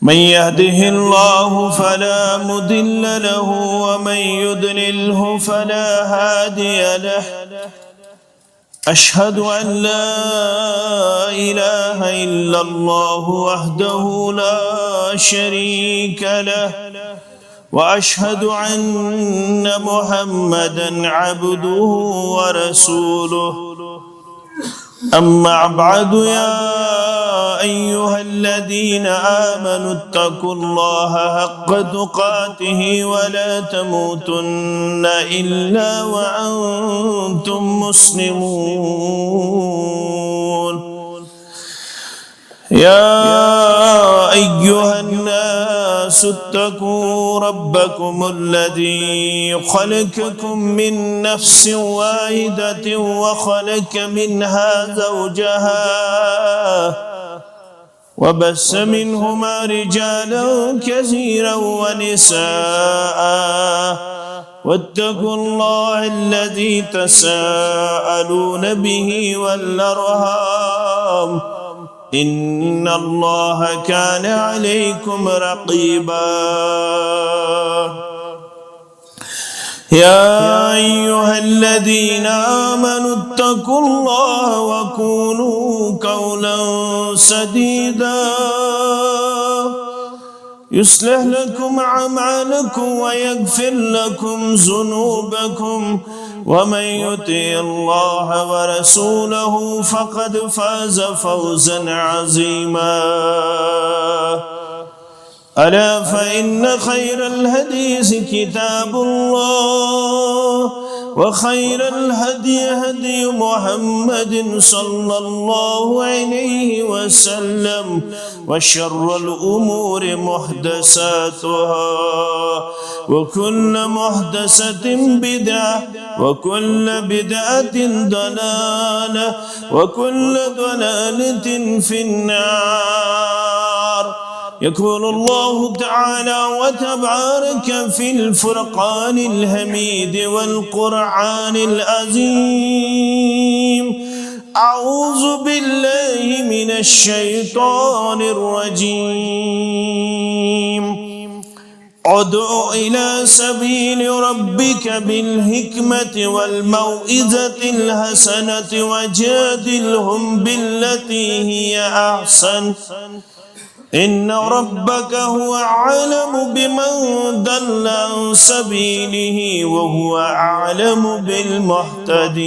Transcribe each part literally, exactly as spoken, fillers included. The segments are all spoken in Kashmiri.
من يهده الله فلا مضل له، ومن يضلله فلا هادي له. أشهد أن لا إله إلا الله وحده لا شريك له، وأشهد أن محمدا عبده ورسوله. أما بعد، يا أيها الذين آمنوا اتقوا الله حق تقاته ولا تموتن إلا وأنتم مسلمون. يا أيها الناس اتقوا ربكم الذي خلقكم من نفس واحدة وخلق منها زوجها وبث منهما رجالا كثيرا ونساء، واتقوا الله الذي تساءلون به والأرحام، إن الله كان عليكم رقيبا. يا أيها الذين آمنوا اتقوا الله وقولوا قولا سديدا يصلح لكم أعمالكم ويغفر لكم ذنوبكم، ومن يطع الله ورسوله فقد فاز فوزا عظيما. ألا فإن خير الحديث كتاب الله، وخير الهدي هدي محمد صلى الله عليه وسلم، وشر الأمور محدثاتها، وكل محدثة بدعة، وكل بدعة ضلالة، وكل ضلالة في النار. يقول الله تعالى وتبارك في الفرقان الحميد والقرآن العظيم: أعوذ بالله من الشيطان الرجيم. ادع إلى سبيل ربك بالحكمة والموعظة الحسنة وجادلهم بالتي هي أحسن، إن ربك هو أعلم بمن ضل عن سبيله وهو أعلم بالمهتدين.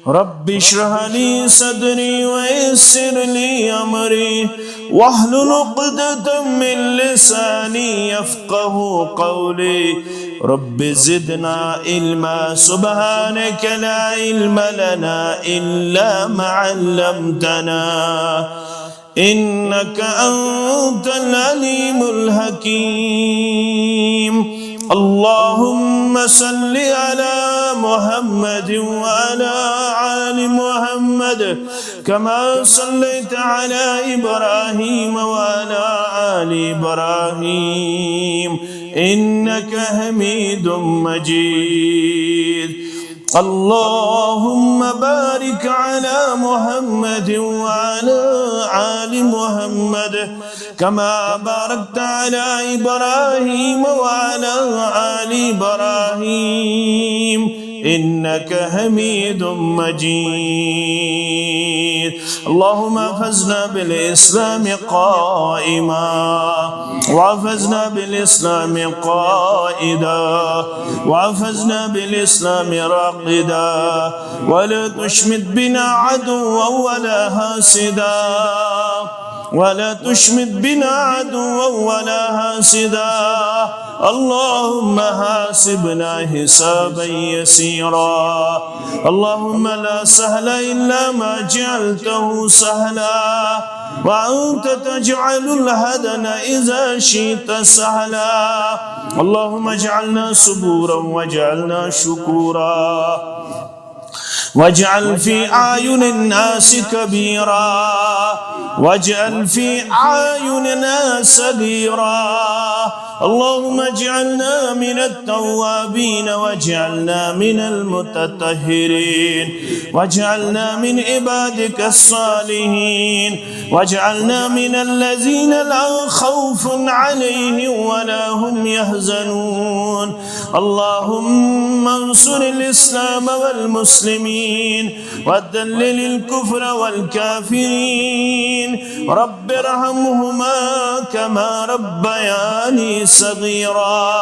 رب اشرح لي صدري ويسر لي أمري واحلل عقدة من لساني يفقه قولي. رب زدنا علما، سبحانك لا علم لنا إلا ما علمتنا، إنك أنت العليم الحكيم. اللهم صل على محمد وعلى آل محمد كما صليت على إبراهيم وعلى آل إبراهيم إنك حميد مجيد. اللهم بارك على محمد وعلى آل محمد كما باركت على إبراهيم وعلى آل إبراهيم إنك حميد مجيد. اللهم احفظنا بالإسلام قائما، واحفظنا بالإسلام قائدا، واحفظنا بالإسلام راقدا، ولا تشمت بنا عدوا ولا حاسدا، ولا تشمت بنا عدوا ولا حاسدا. اللهم حاسبنا حسابا يسيرا. اللهم لا سهل إلا ما جعلته سهلا، وأنت تجعل الحزن إذا شئت سهلا. اللهم اجعلنا صبورا واجعلنا شكورا. واجعل في أعين الناس كبيرا، واجعل في أعيننا صغيرا. اللهم اجعلنا من التوابين، واجعلنا من المتطهرين، واجعلنا من عبادك الصالحين، واجعلنا من الذين لا خوف عليهم ولا هم يحزنون. اللهم انصر الإسلام والمسلمين، وذلل الكفر والكافرين. رب ارحمهما كما ربياني صغيرا.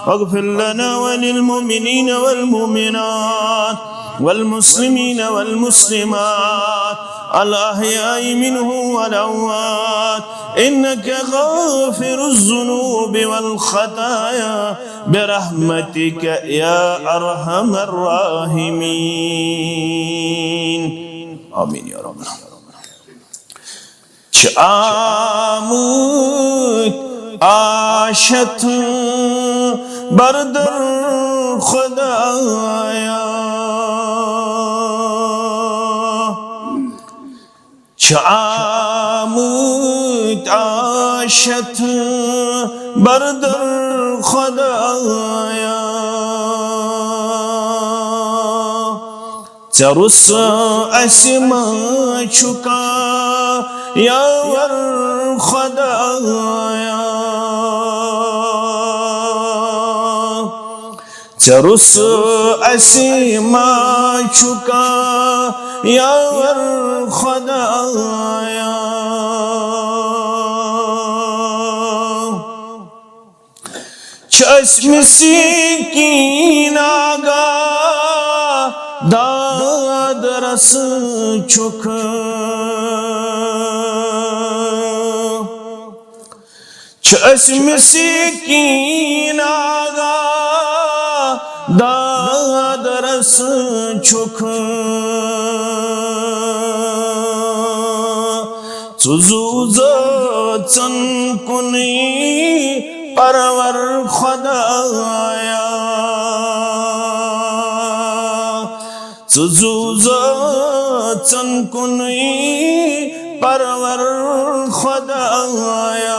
واغفر لنا وللمؤمنين والمؤمنات والمسلمين والمسلمات الأحياء منهم والأموات، إنك غافر الذنوب والخطايا برحمتك يا أرحم الراحمين. آمين يا رب. چھ آمت آشت بردر خدایا، چھ آمت آشت بردر خدایا. ژےٚ روٚس اَسہِ ما چھُ کانٛہہ یاور خۄدایا؟ ژےٚ روٚس اَسہِ ما چھُ کانٛہہ یاور خۄدایا؟ چھِ أسۍ مسکیٖن آگاہ داد رس چھُکھ۔ چھِ أسۍ مسکیٖن آگاہ داد رس چھُکھ۔ ژٕ زُو زٲژَن کُنُے پرور خۄدایا۔ ژٕ زُو زٲژَن کُنُے پرور خۄدایا۔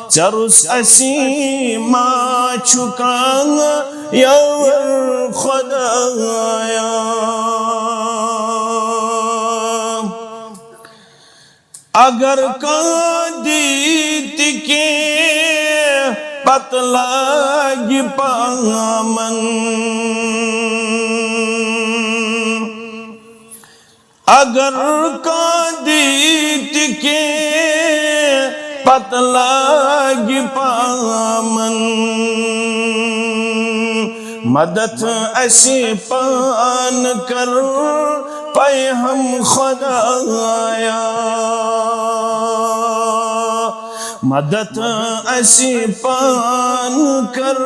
ژےٚ روٚس اَسہِ ما چھُ کانٛہہ یاور خۄدایا؟ اگر کانٛہہ دی تہِ کینٛہہ، پتہٕ لاگہِ پامن۔ اگر کانٛہہ دی تہِ کینٛہہ، پتہٕ لاگہِ پامن۔ مدد اَسہِ پانہٕ کر پیہم خۄدایا۔ مدد اَسہِ پانہٕ کر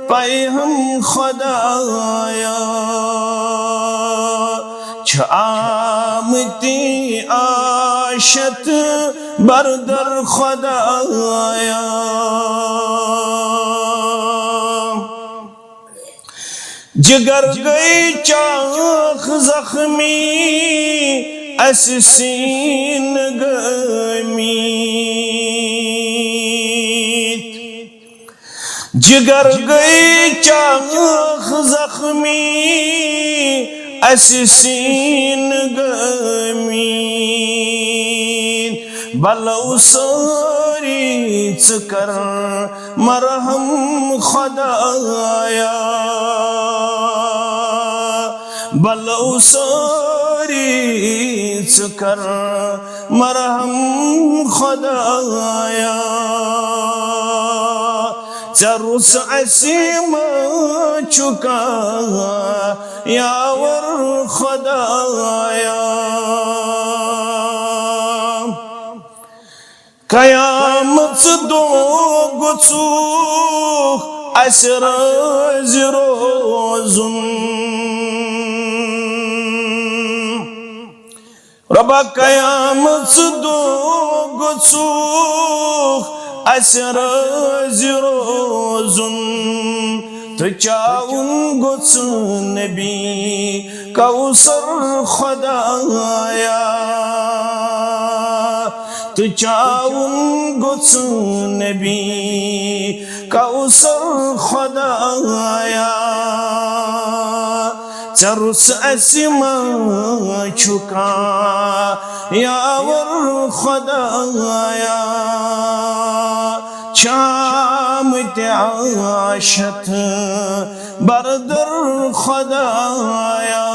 پیہم خۄدایا۔ چھِ آمٕتۍ آشت بردر خۄدایا۔ جگر گٔے چاکھ زخمی، اَسہِ سیٖنہٕ گٲمٕتۍ۔ جگر گٔے چاکھ زخمی، اَسہِ سیٖنہٕ گٲمٕتۍ۔ بلو سٲری ژٕ کر مرحم خۄدایا۔ بلو سٲری ژٕ کر مرحم خۄدایا۔ ژےٚ روٚس اَسہِ ما چھُ کانٛہہ یاور خۄدایا؟ قیامت دۄہ گوٚژھُکھ اَسہِ رٲزۍ روزُن۔ رۄبا، قیامت دۄہ گوٚژھُکھ اَسہِ رٲزۍ روزُن۔ تہٕ چاوُن گوٚژھ نبی کوثر خدایا، تہٕ چاوُن گوٚژھ نبی کوثر خدایا۔ ژےٚ روٚس اَسہِ ما چھُ کانٛہہ یاور خدایا، چھِ آمٕتۍ عاشت بردر خدایا۔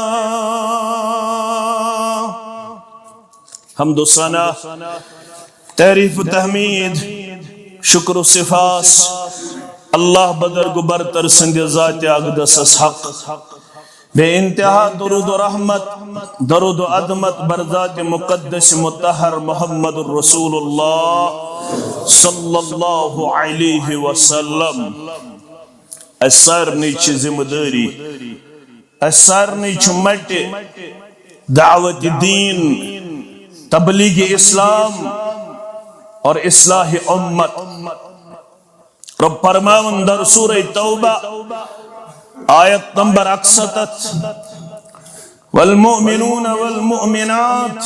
حمد و ثنا، تعریف و تحمید، شکر و سفاس اللہ بدر گو برتر سند ذات اقدسس حق۔ بے انتہا درود و رحمت، درود و عظمت بر ذات مقدس مطہر محمد الرسول اللہ صلی اللہ علیہ وسلم۔ اسہِ سارنٕے چھِ ذمہ دٲری، اسہِ سارنٕے چھُ مٹہِ دعوت دین، تبلیغ اسلام اور اصلاح امت۔ رب فرماون در سورہ توبہ، آیت نمبر اکستتھ، والمؤمنون والمؤمنات،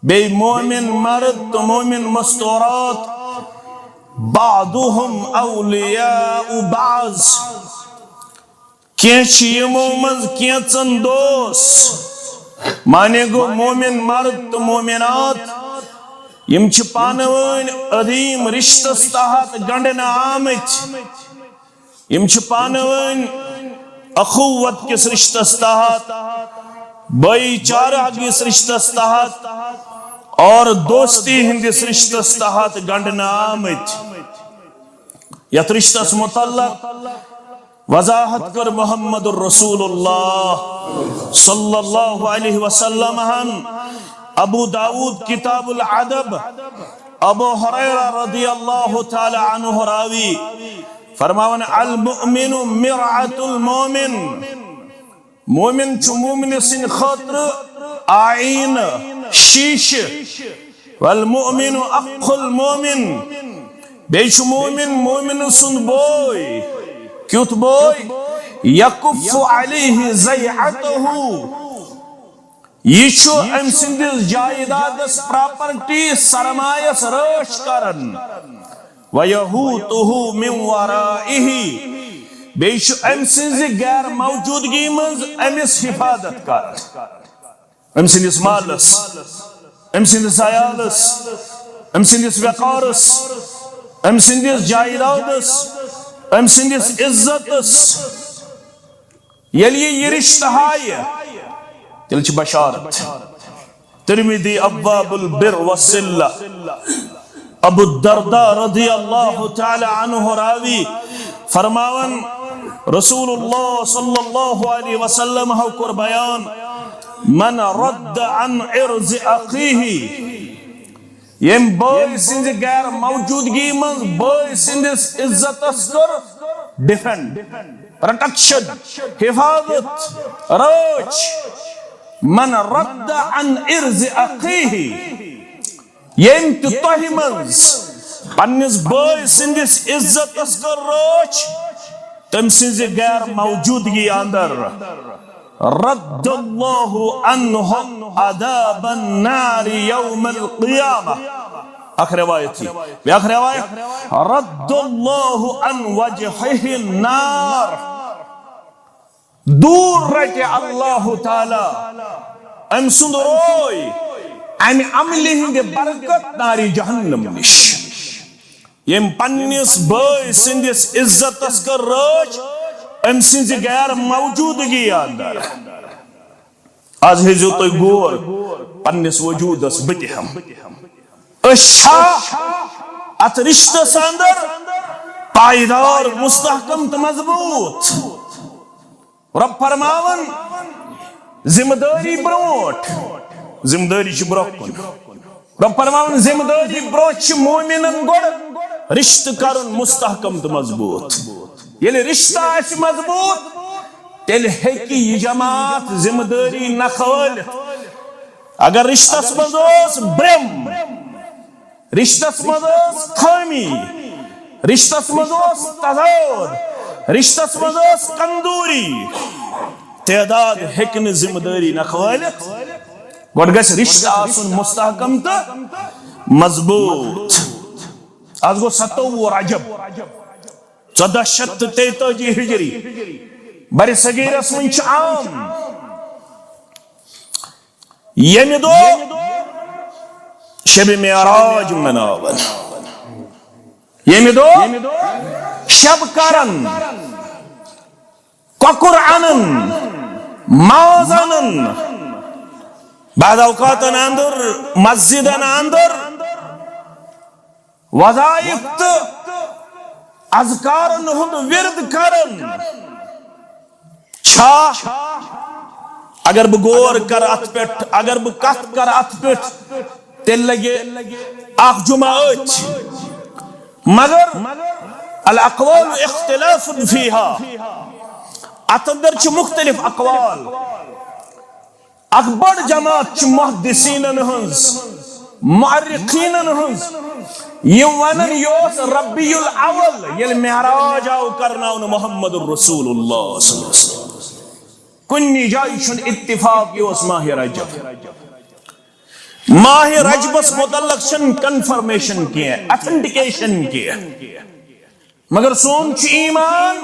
بے مومن مرد تو مومن مستورات، بعضهم اولیاء بعض، کینٛہہ چھِ یِمو منٛز کینٛژن دوس، معنی گوٚو مومن مرد تہٕ مومنات، یِم چھِ پانہٕ وٲنۍ عظیٖم رِشتَس تحت گنٛڈنہٕ آمٕتۍ، یِم چھِ پانہٕ وٲنۍ اخوت کِس رِشتَس تحت، بھٲئی چارہ کِس رِشتَس تحت اور دوستی ہٕنٛدِس رِشتَس تحت گنٛڈنہٕ آمٕتۍ۔ یَتھ رِشتَس مُتعلق وضاحت کر محمد الرسول اللہ صلی اللہ علیہ وسلم ہن۔ ابو داؤد کتاب الادب، ابو ہریرہ رضی اللہ تعالی عنہ راوی فرماون، المؤمن مرآة المؤمن، مومن چھُ مومن سٕنٛدِ خٲطرٕ آئینہ، شیشہ۔ والمؤمن اخ المؤمن، بیٚیہِ چھُ مومن مومن سُنٛد بوے۔ کیُتھ بوے؟ یکف علیہ ضیعتہ، یہِ چھُ أمۍ سٕنٛدِس جائیدادس، پراپرٹی، سرمایس رٲچھ کران۔ ویحوطہ من ورائہ، بیٚیہِ چھُ أمۍ سٕنٛزِ غیر موجودگی منٛز أمِس حفاظت کران۔ أمۍ سٕنٛدِس مالس، أمۍ سٕنٛدِس عیالس، أمۍ سٕنٛدِس وقارس، أمۍ سٕنٛدِس جائیدادس، أمۍ سٕنٛدِس عزتس۔ ییٚلہِ یہِ، یہِ رِشتہٕ ہایہِ، تیٚلہِ چھِ بشارت۔ ترمذی ابواب البر والصلہ، ابو الدرداء رضی اللہ تعالی عنہ راوی فرماون، رسول اللہ صلی اللہ علیہ وسلم ہو کوٚر بیان، من رد عن عرض اخیہ، ییٚمۍ بٲے سٕنٛزِ غیر موجودگی منٛز بٲے سٕنٛدِس عزتس کٔر ڈیفینڈ، پروٹیکشن، حفاظت، رٲچھ۔ من رد عن عرض اخیہ، ییٚمۍ تہِ تۄہہِ منٛز پننِس بٲے سٕنٛدِس عزتس کٔر رٲچھ، تٔمۍ سٕنٛزِ غیر موجودگی اندر، رد اللہ عنہ عذاب النار یوم القیامہ۔ اکھ روایت چھِ، بیاکھ روایت، رد اللہ عن وجہہ النار، دوٗر رٹہِ اللہ تعالیٰ أمۍ سُنٛد روے امہِ عملہِ ہٕنٛدِ برکت نارِ جہنم نِش۔ ییٚمۍ پننِس بٲے سٕنٛدِس عزتس کٔر رٲچھ أمۍ سٕنٛزِ غیر موجودگی اندر۔ از ہیزیو تُہۍ غور پننِس وجودس، بہٕ تہِ ہم۔ أسۍ چھا اتھ رشتس اندر پائیدار، مستحکم تہٕ مضبوط؟ رب فرماون، ذمہ دٲری برونٛٹھ، ذمہ دٲری چھِ برونٛہہ کُن۔ رب فرماون، ذمہ دٲری برونٛہہ چھِ مومنن گۄڈٕ رشتہٕ کرُن مستحکم تہٕ مضبوط۔ ییٚلہِ رشتہٕ آسہِ مضبوط، تیٚلہِ ہیٚکہِ یہِ جماعت ذمہ دٲری نکھٕ وٲلِتھ۔ اگر رشتس منٛز اوس برٛم، رشتس منٛز ٲس خٲمی، رشتس منٛز اوس تضاد، رشتس منٛز ٲس کمزوری، تعداد ہیٚکہِ نہٕ ذمہٕ دٲری نکھٕ وٲلِتھ۔ گۄڈٕ گژھِ رشتہٕ آسُن مستحکم تہٕ مضبوٗط۔ از گوٚو ستووُہ رجب، ژۄدہ شیٚتھ تہٕ تیتٲجی ہجری۔ برِ صغیرس منٛز چھُ عام ییٚمہِ دۄہ شب معراج مناوان، ییٚمہِ دۄہ شب کران، کۄکُر انان، ماز انان، بعض اوقاتن اندر، مسجدن اندر وظائف تہٕ اذکارن ہُنٛد ورد کران چھا؟ اگر بہٕ غور کرٕ اتھ پٮ۪ٹھ، اگر بہٕ کتھ کرٕ اتھ پٮ۪ٹھ، تیٚلہِ لگہِ اکھ جمعہ أتھۍ۔ مگر الاقوال اختلاف فیہا، اتھ اندر چھِ مختلف اقوال۔ اکھ بٔڑ جماعت چھِ محدثینن ہٕنٛز، مؤرخینن ہٕنٛز، یِم ونان یہِ اوس ربیع الاول ییٚلہِ معراج آو کرناونہٕ محمد رسول اللہ صلی اللہ علیہ وسلم۔ کُنہِ جایہِ چھُنہٕ اتفاق یہِ اوس ماہ رجب۔ ماہ رجبس متعلق چھنہٕ کنفرمیشن کینٛہہ، اتھنٹیکیشن کینٛہہ۔ مگر سون چھُ ایمان،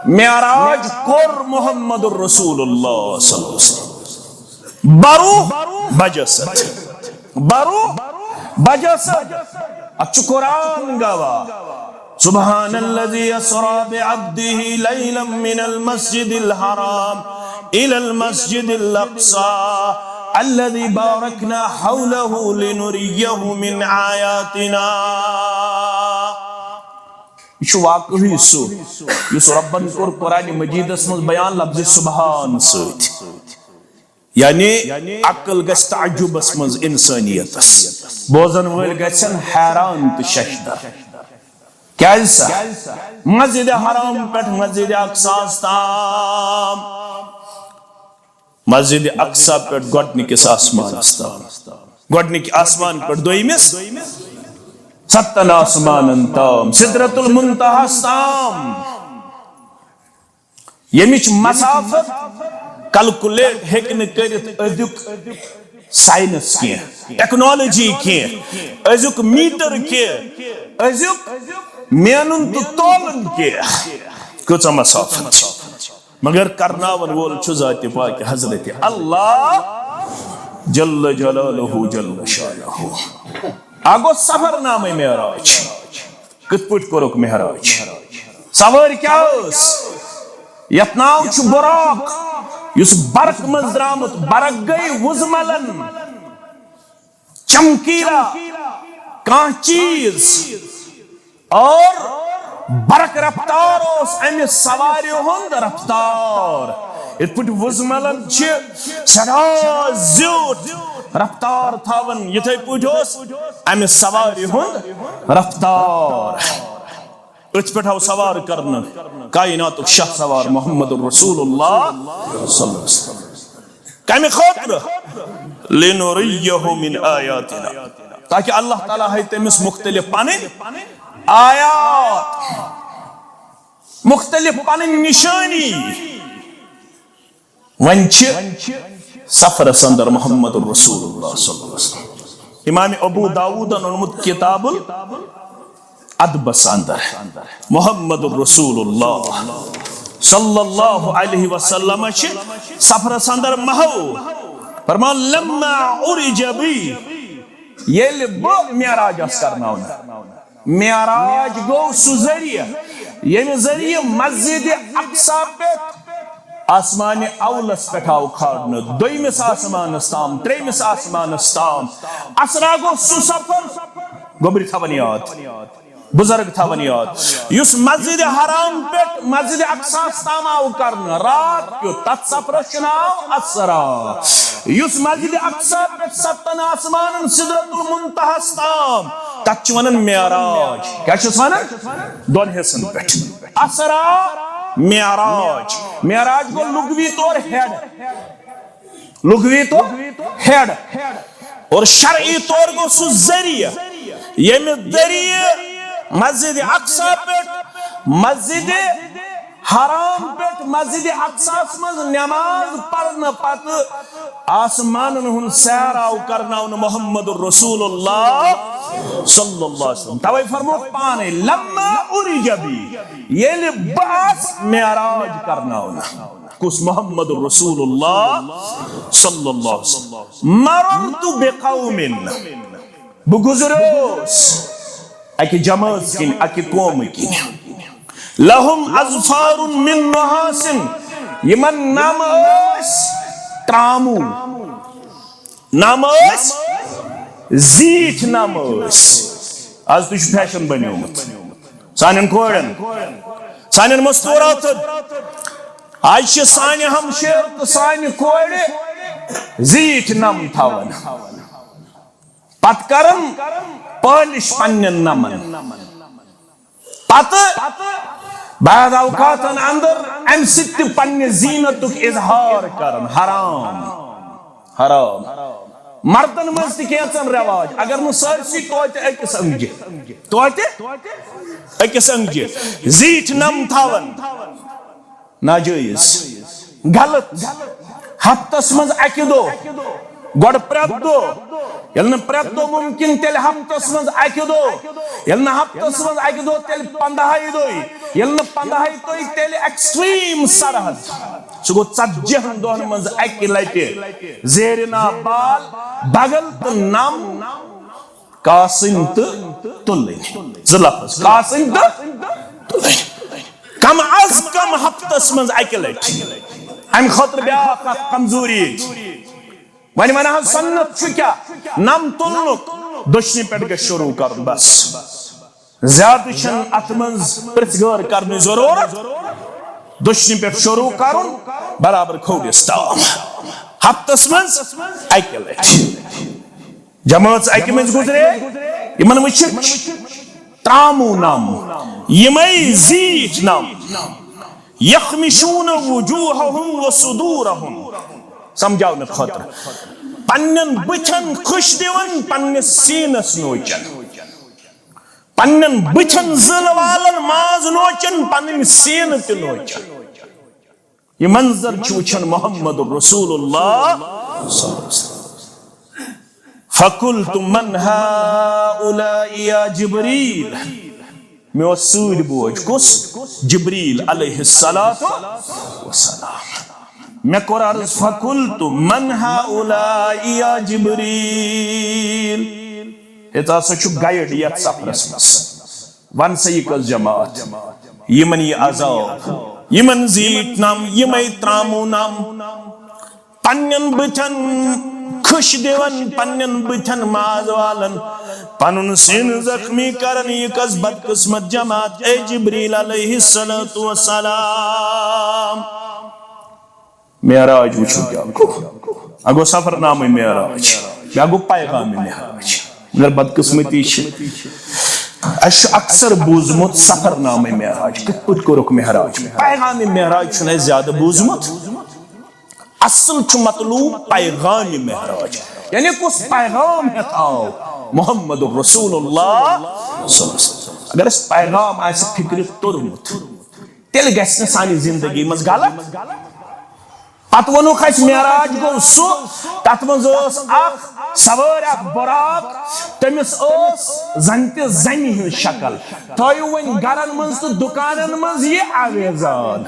معراج کوٚر محمد رسول اللہ صلی اللہ علیہ وسلم۔ بروح بجسد، بروح بجسد۔ اتھ چھُ قرآن گواہ۔ سبحان الذي اسرا بعبده ليلا من المسجد الحرام الى المسجد الاقصى الذي باركنا حوله لنريه من آياتنا۔ یہِ چھُ واقعی سُہ یُس رۄبن کوٚر قرآن مجیدس منٛز بیان لفظِ سبحان سۭتۍ۔ یعنی عقل گژھِ تعجبس منٛز انسانیتس، بوزن وٲلۍ گژھن حیران تہٕ ششدر۔ کیازِ سا؟ مسجد حرام پٮ۪ٹھ مسجد اقصاس تام، مسجد اقصی پٮ۪ٹھ گۄڈنِکِس آسمانس تام، گۄڈنِکۍ آسمان پٮ۪ٹھ دوٚیمِس، ستن آسمانن تام، سدرۃ المنتہاس تام۔ ییٚمِچ مسافت کیلکولیٹ ہیٚکہِ نہٕ کٔرِتھ أزیُک ساینس کینٛہہ، ٹیکنالوجی کینٛہہ، أزیُک میٹر کینٛہہ، أزیُک مینُن تہٕ تولُن کینٛہہ۔ کۭژاہ مسافت چھِ۔ مگر کرناون وول چھُ ذاتِ پاک حضرت اللہ جل جلالہ جل شانہ۔ اکھ گوٚو سفر نامہ معراج۔ کِتھ پٲٹھۍ کوٚرُکھ معراج؟ سوٲرۍ کیٛاہ ٲس؟ یتھ ناو چھُ براق، یُس برق منٛز درامُت۔ برق گٔے وُزملن۔ چمکیلا کانٛہہ چیٖز اور برق رفتار اوس امہِ سوارِ ہُنٛد رفتار۔ یِتھ پٲٹھۍ وُزملن چھِ سٮ۪ٹھاہ زیوٗٹھ رفتار تھاوان، یِتھے پٲٹھۍ اوس امہِ سوارِ ہُنٛد رفتار۔ أتھۍ پٮ۪ٹھ آو سوار کرنہٕ کائناتُک شاہ سوار محمد رسول اللہ صلی اللہ علیہ وسلم۔ کمہِ خٲطرٕ؟ لِنُرِیَّہُ مِنْ آیَاتِنَا، تاکہِ اللہ تعالیٰ ہاوِ تٔمِس مختلف پنٕنۍ آیات، مختلف پنٕنۍ نشٲنی۔ وۄنۍ چھِ سفرس اندر محمد رسول اللہ صلی اللہ علیہ وسلم۔ امام ابو داؤدن اوٚنمُت کتاب الادبس اندر۔ محمد رسول اللہ صلی اللہ علیہ وسلم چھِ سفرس اندر محو فرمان، لما عرج بی، ییٚلہِ بہٕ معراج آس کرناونہٕ۔ معراج گوٚو سُہ ذٔریعہٕ، ییٚمہِ ذٔریعہٕ مسجد اقصی پٮ۪ٹھ آسمانِ اولس پٮ۪ٹھ آو کھارنہٕ، دوٚیمِس آسمانس تام، ترٛیٚیمِس آسمانس تام۔ اسرا گوٚو سُہ سفر، گوٚبرۍ تھاوان یاد، بزرگ تھاوان یاد، یُس مسجد حرام پٮ۪ٹھ مسجد اقصاس تام آو کرنہٕ رات کیُتھ، تتھ سفرس چھُ ناو اسرا۔ یُس مسجد اقصی پٮ۪ٹھ ستن آسمانن سدرۃ المنتہاس تام، تتھ چھِ ونان معراج۔ کیٛاہ چھِس ونان؟ دۄن حصن پٮ۪ٹھ۔ اسرا، معراج۔ معراج گوٚو لغوی طور ہیٚڈ، لغوی طور ہیٚڈ، اور شرعی طور گوٚو سُہ ذٔریعہٕ، ییٚمہِ ذٔریعہٕ مسجد اقصی پٮ۪ٹھ مسجد حرام پٮ۪ٹھ مسجد اقصاہس منٛز نماز پرنہٕ پتہٕ آسمانن ہُنٛد سیر آو کرناونہٕ محمد رسول اللہ صلی اللہ علیہ وسلم۔ توے فرموو پانے، "لما عرج بی"، ییٚلہِ بہٕ آس معراج کرناونہٕ۔ کُس؟ محمد رسول اللہ صلی اللہ علیہ وسلم۔ "مررت بقوم"، بہٕ گُزریوس اکہِ جمٲژ کِنۍ، اکہِ قومہٕ کِنۍ۔ "لہم اظفار من نحاس"، یِمن نم ٲسۍ تراموٗ، نم ٲسۍ زیٖٹھۍ، نم ٲسۍ۔ از تہِ چھُ فیشن بنیومُت سانٮ۪ن کورٮ۪ن، سانٮ۪ن مستوٗراتن۔ از چھِ سانہِ ہمشیر تہٕ سانہِ کورِ زیٖٹھۍ نم تھاوان۔ پتہٕ کرن پٲلِش پننٮ۪ن نمن۔ پتہٕ بعض اوقاتن اندر امہِ سۭتۍ تہِ پننہِ زینتُک اظہار کرن۔ حرام، حرام۔ مردن منٛز تہِ کینٛژن رواج، اگر نہٕ سٲرسٕے، توتہِ أکِس أنٛگجہِ، توتہِ أکِس أنٛگجہِ زیٖٹھۍ نم تھاون۔ ناجٲیز، غلط۔ ہفتس منٛز اکہِ دۄہ، گۄڈٕ پرٛٮ۪تھ دۄہ، ییٚلہِ نہٕ پرٛٮ۪تھ دۄہ مُمکِن، تیٚلہِ ہفتس منٛز اکہِ دۄہ، ییٚلہِ نہٕ ہفتس منٛز اکہِ دۄہ، تیٚلہِ پنٛدہاے دۄہہِ، ییٚلہِ نہٕ پنٛدہاے دۄہہِ، تیٚلہِ ایکسٹریم سرحد، سُہ گوٚو ژتجی ہن دۄہن منٛز اکہِ لٹہِ زیرِ نا بال بغل تہٕ نم کاسٕنۍ تہٕ تُلٕنۍ۔ زٕ لفظ، کاسٕنۍ تہٕ تُلٕنۍ۔ کم از کم ہفتس منٛز اکہِ لٹہِ۔ امہِ خٲطرٕ بیاکھ اکھ کمزوری۔ وۄنۍ ونہٕ ہن سنت چھُ کیٛاہ؟ نم تُلنُک دٔچھنہِ پٮ۪ٹھ گژھِ شروع کرُن، بس۔ زیادٕ چھنہٕ اتھ منٛز پرژھ گٲر کرنٕچ ضرورت۔ دٔچھنہِ پٮ۪ٹھ شروع کرُن، برابر کھوورِس تام۔ ہفتس منٛز اکہِ لٹہِ۔ جمٲژ اکہِ مٔنٛزۍ گُزرے، یِمن وٕچھِکھ تراموٗ نم، یِمے زیٖٹھۍ نم، یخمشون وجوہہم و صدورہم۔ سمجھاونہٕ خٲطرٕ، پننٮ۪ن بٕتھٮ۪ن خٕش دِوان، پننِس سیٖنس نوچان، پننٮ۪ن بٕتھٮ۪ن زٕلہٕ والان، ماز نوچان، پنٕنۍ سیٖنہٕ تہِ نوچان۔ یہِ منظر چھُ وٕچھان محمد رسول اللہ۔ فقلت من هؤلاء یا جبریل؟ مےٚ اوس سۭتۍ بوج، کُس؟ جبریل علیہ الصلوۃ والسلام۔ مےٚ کوٚر عرض، فقلت من هؤلاء یا جبریل؟ ہے، ژٕ ہسا چھُکھ گائیڈ یتھ سفرس منٛز۔ وَن سا، یہِ کۄس جماعت؟ یِمن یہِ عذاب، یِمن زیٖٹھۍ نم، یِمے تراموٗ نم، پننٮ۪ن بٕتھٮ۪ن خٕش دِوان، پننٮ۪ن بٕتھٮ۪ن ماز والان، پنُن سیٖنہٕ زخمی کران۔ یہِ کۄس بدقسمت جماعت، اے جبریل علیہ الصلوۃ والسلام؟ معراج وٕچھِو کیٛاہ گوٚو۔ اَکھ گوٚو سفرنامہٕ معراج، بیٛاکھ گوٚو پیغامِ معراج۔ مگر بدقسمتی چھِ، اَسہِ چھُ اکثر بوٗزمُت سفرنامہٕ معراج، کِتھ پٲٹھۍ کوٚرُکھ معراج؟ پیغامِ معراج چھُنہٕ اَسہِ زیادٕ بوٗزمُت۔ اصل چھُ مطلوب پیغامِ معراج، یعنی کُس پیغام ہٮ۪تھ آو محمد رسول اللہ صلی اللہ علیہ وسلم۔ اگر اَسہِ پیغام آسہِ فکرِ توٚرمُت، تیٚلہِ گژھِ نہٕ سانہِ زندگی منٛز غلط۔ پتہٕ ووٚنُکھ اَسہِ، معراج گوٚو سُہ، تَتھ منٛز ٲس اکھ سوٲرۍ، اکھ براق، تٔمِس ٲس زَن تہِ زَنہِ ہٕنٛز شکل۔ تھٲیِو وۄنۍ گرن منٛز تہٕ دُکانن منٛز یہِ آویزان۔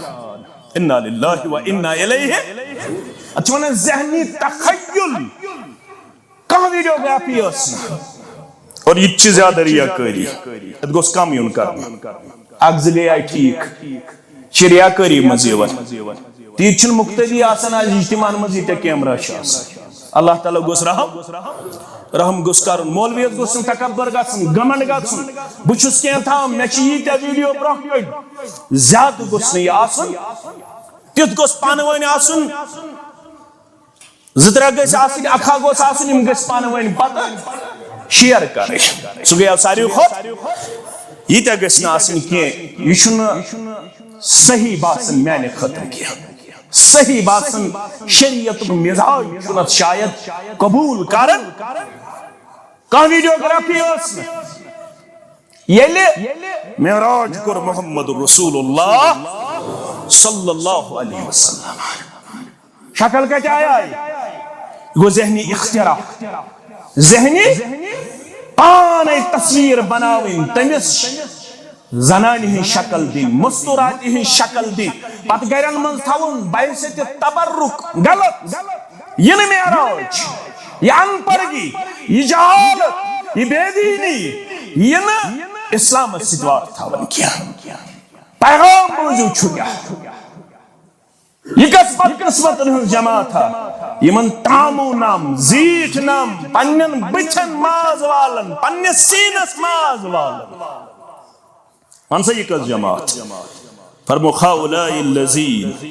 انا للہ و انا الیہ۔ اتھ چھِ وَنان ذہنی تخیل۔ کانٛہہ ویڈیوگرافی ٲس نہٕ۔ اور یہِ تہِ چھِ زیادٕ ریاکٲری۔ اتھ گوٚژھ کم یُن کرنہٕ۔ اکھ زٕ گٔے آیہِ ٹھیٖک۔ یہِ چھِ ریاکٲری منٛز یِوان۔ تہٕ یہِ تہِ چھُنہٕ مقتدی آسان آز اجتماعن منٛز ییٖتیٛاہ کیمرہ چھِ آسان۔ اللہ تعالیٰ گوٚژھ رحم، رحم گوٚژھ کرُن۔ مولویس گوٚژھ نہٕ تکبر گژھُن، گمنڈ گژھُن۔ بہٕ چھُس کینٛہہ تھاوان، مےٚ چھِ ییٖتیٛاہ ویڈیو برونٛہہ کٔڑۍ۔ زیادٕ گوٚژھ نہٕ یہِ آسُن۔ تیُتھ گوٚژھ پانہٕ ؤنۍ آسُن۔ زٕ ترٛےٚ گٔژھۍ آسٕنۍ، اکھا گوٚژھ آسُن، یِم گٔژھۍ پانہٕ ؤنۍ پتہٕ شیئر کرٕنۍ۔ سُہ گٔیو ساروی کھۄتہٕ۔ ییٖتیٛاہ گٔژھۍ نہٕ آسٕنۍ کینٛہہ۔ یہِ چھُنہٕ صحیح باسان میانہِ خٲطرٕ کینٛہہ۔ صحیح باسان، شریعتُک مزاج چھُنہٕ اتھ شاید قبول کران۔ کانٛہہ ویڈیوگرافی ٲس نہٕ۔ ییٚلہِ معراج کوٚر محمد رسول اللہ، صلی اللہ علیہ وسلم۔ شکل کتہِ آیہِ؟ یہِ گوٚو ذہنی اختراع، ذہنی پانے تصویر بناوٕنۍ، تٔمِس زنانہِ ہٕنٛز شکل دِنۍ، مستوراتہِ ہٕنٛز شکل دِنۍ، پتہٕ گرن منٛز تھاوُن بحیثیت تبرک، غلط۔ یہِ نہٕ معراج، یہِ ان پڑھگی، یہِ جہالت، یہِ بے دینی، یہِ نہٕ اسلامس سۭتۍ واتھ تھاوان کینٛہہ۔ پیغام بوٗزِو چھُ کیٛاہ؟ یہِ کس بدقسمتن ہٕنٛز جماعت ہا؟ یِمن تامو نم، زیٖٹھ نم، پننٮ۪ن بٕتھٮ۪ن ماز والن، پننِس سیٖنس ماز والن۔ وَن سا، یہِ کۄس جماعت؟ فرموو، "هؤلاء الذين"،